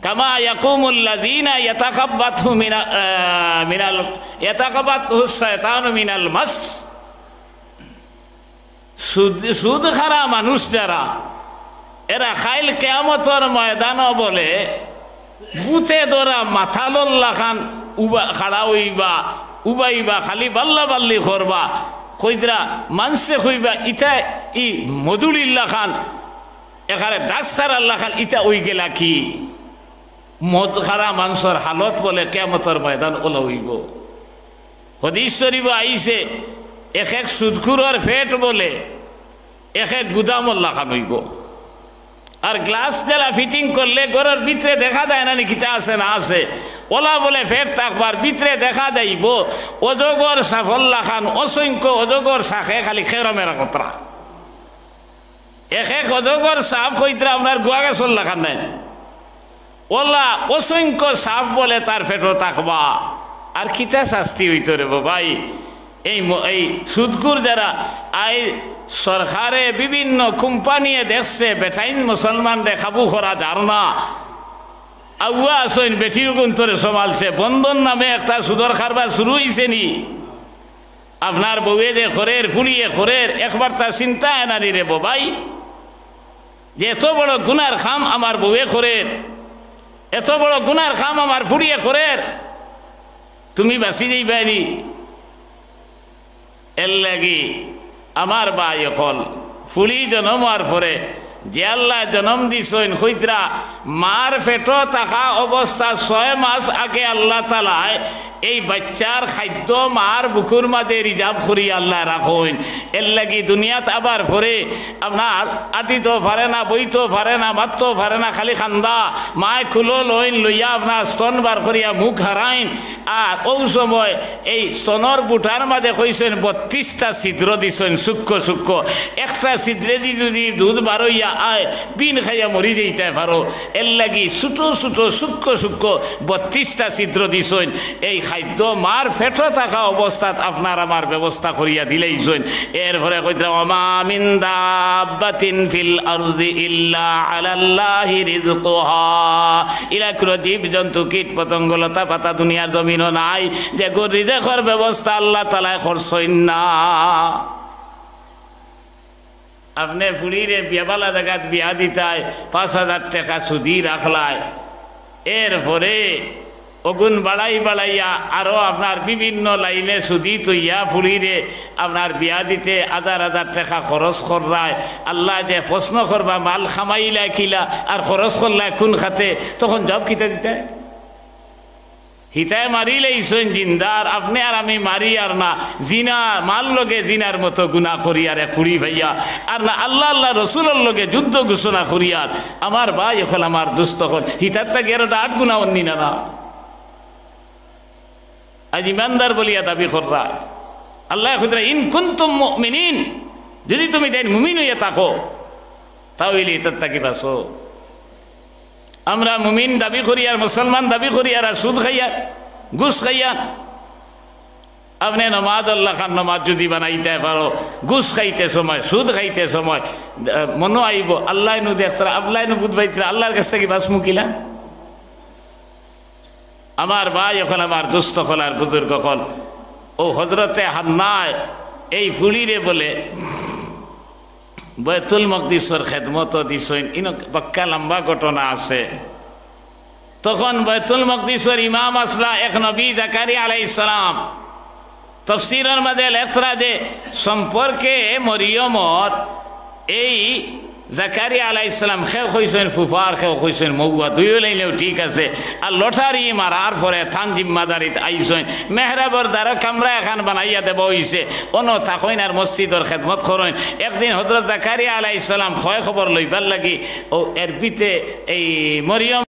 "কামা ইয়াকুমুল্লাযীনা ইয়াতাখাব্বাতহু মিনা-, আহ, মিনাল, ইয়াতাখাব্বাতহুশ শায়তানু মিনাল মাস।" সুদ, সুদ খারা মানুষ যারা, এরা কাইল কিয়ামতর ময়দানো বলে ভূতে ধরা মাতালর লাখান উবা, খাড়া অইবা, উবাইবা, খালি বাল্লা বাল্লি করবা। কইতরা, মানষে কইবা, "ইতা ই মদুড়ির লাখান, একারে ডাক ছাড়ার লাখান, ইতা অইগেলা কি?" মদ খারা মানষর হালত বলে কিয়ামতর ময়দান অলা অইবো। হাদিস শরিফো আইছে, এক এক সুদখুরর পেট বলে এক এক গুদামর লাখান অইবো। আর গ্লাস যেলা ফিটিং করলে ঘরর ভিতরে দেখা যায় না নি কিতা আছে না আছে, অলা বলে পেট থাকবার ভিতরে দেখা যাইবো অজগর সাপর লাখান, অসংখ্য অজগর সাপে খালি খেরামেরা করতরা। এক এক অজগর সাপ কইতরা আপনার গুয়া গাছর লাখান নায়। অলা অসংখ্য সাপ বলে তার পেটো থাকবা। আর কিতা শাস্তি অইতো রে বা ভাই? এই ম-, এই সুদখুর যারা, আই সরকারে বিভিন্ন কোম্পানিয়ে দেখছে বেটাইন মুসলমানরে কাবু করা যার না। আউয়া আছইন বেটির গুন্তরে সমালছে, বন্ধন নামে একটা সুদর কারবার শুরু অইছে নি? আপনার বউয়ে যে করের, ফুড়িয়ে করের, একবার তার চিন্তা আয় না নি রে বা ভাই, যে এত বড় গুনার কাম আমার বউয়ে করের, এত বড় গুনার কাম আমার ফুড়িয়ে করের, তুমি বাঁচি যাইবায় নি? এর লাগি আমার ভাই অকল, ফুড়ি জনম অওয়ার পরে যে আল্লায় জনম দিছইন, কইতরা মার পেটো থাকা অবস্থা ছয় মাস আগে আল্লাহ তাআলায় এই বাইচ্চার খাদ্য মার বুকুর মাঝে রিজার্ভ করি আল্লায় রাখইন। এর লাগি দুনিয়াত আবার পরে আপনার আটিতো পারে না, বইতো পারে না, মাততো পারে না, খালি কান্দা। মায় কুলো লইন, লইয়া আপনার স্তন বার করিয়া মুখ হারাইন। আর অউ সময় এই স্তনর বুটার মাঝে কইছইন বত্রিশটা ছিদ্র দিছইন, সূক্ষ্ম সূক্ষ্ম। একটা ছিদ্রেদি যদি দুধ বারইয়া আয়, বিন খাইয়া মরি যাইতায় পারো। এর লাগি ছোট ছোট সূক্ষ্ম সূক্ষ্ম বত্রিশটা ছিদ্র দিছইন। এই খাদ্য মার পেটো থাকা অবস্থাত আপনার আমার ব্যবস্থা করিয়া দিলাইছইন। এরপরে কইতরা, "ওয়া মা মিন দাব্বাতিন ফিল আরদি ইল্লা আলাল্লাহি রিজকুহা।" ইলা কুনো জীব জন্তু কীট পতঙ্গ লতা পাতা দুনিয়ার জমিনো নাই, যেগুর রিজেকর ব্যবস্থা আল্লাহ তাআলায় করছইন না। আপনে ফুড়িরে বিয়া বালা জাগাত বিয়া দিতায়, পাঁচ হাজার টেকা সুদি রাখলায়, এরপরে অগুন বাড়াই বাড়াইয়া আরো আপনার বিভিন্ন লাইনে সুদি থইয়া ফুড়িরে আপনার বিয়া দিতে হাজার হাজার টেকা খরচ কররায়। আল্লায় যে প্রশ্ন করবা, মাল কামাইলায় কিলা আর খরচ করলায় কুন খাতে, তখন জবাব কিতা দিতায়? হিতায় মারিলাইছইন জিন্দার, আপনে আর আমি মারিয়ার না। জিনা, মার লগে জিনার মতো গুনা করিয়ার এক ফুড়ি পাইয়া, আর না আল্লাহ, আল্লাহ রসুলর লগে যুদ্ধ ঘোষণা করিয়ার। আমার ভাই অকল, আমার দোস্ত অকল, হিতার থাকি আরো ডাট গুনা অন্নি না না। আজ ইমানদার বলিয়া দাবি কররায়। আল্লায় কইতরা, "ইন কুনতুম মুমিনিন", যদি তুমি তাইন মুমিন অইয়া থাকো, তা অইলে ইতার থাকি বাঁচো। আমরা মুমিন দাবি করিয়ার, মুসলমান দাবি করিয়ার, আর সুদ খাইয়ার, ঘুষ খাইয়ার। আপনে নমাজর লাখান নমাজ যদি বানাইতায় পারো, ঘুষ খাইতে সময়, সুদ খাইতে সময়, আহ, মনো আইবো, আল্লায় নু দেখতরা, আল্লায় নু বুঝ পাইতরা, আল্লাহর কাছ থাকি বাঁচমু কিলা? আমার ভাই অকল, আমার দোস্ত অকল, আর বুজুর্গ অকল, অউ হজরতে হান্নায় এই ফুড়িরে বলে বায়তুল মকদিসর খেদমতো দিছইন। ইনো বাক্কা লম্বা ঘটনা আছে। তখন বায়তুল মকদিসর ইমাম আছলা এক নবী জাকারিয়া আলাইহিস সালাম। তফসিরর মাঝে লেখরা যে সম্পর্কে মরিয়মর এই জাকারিয়া আলাইহিস সালাম, কেউ কইছইন ফুফা, কেউ কইছইন মউয়া, দুইও লাইনেও ঠিক আছে। আর লটারি মারার পরে তান জিম্মাদারিত আইছইন, মেহরাবর দ্বারো কামরা এখান বানাইয়া দেওয়া অইছে, অনো থাকইন আর মসজিদর খেদমত করইন। একদিন হযরত জাকারিয়া আলাইহিস সালাম খয় খবর লইবার লাগি ও এর পিতে এই মরিয়ম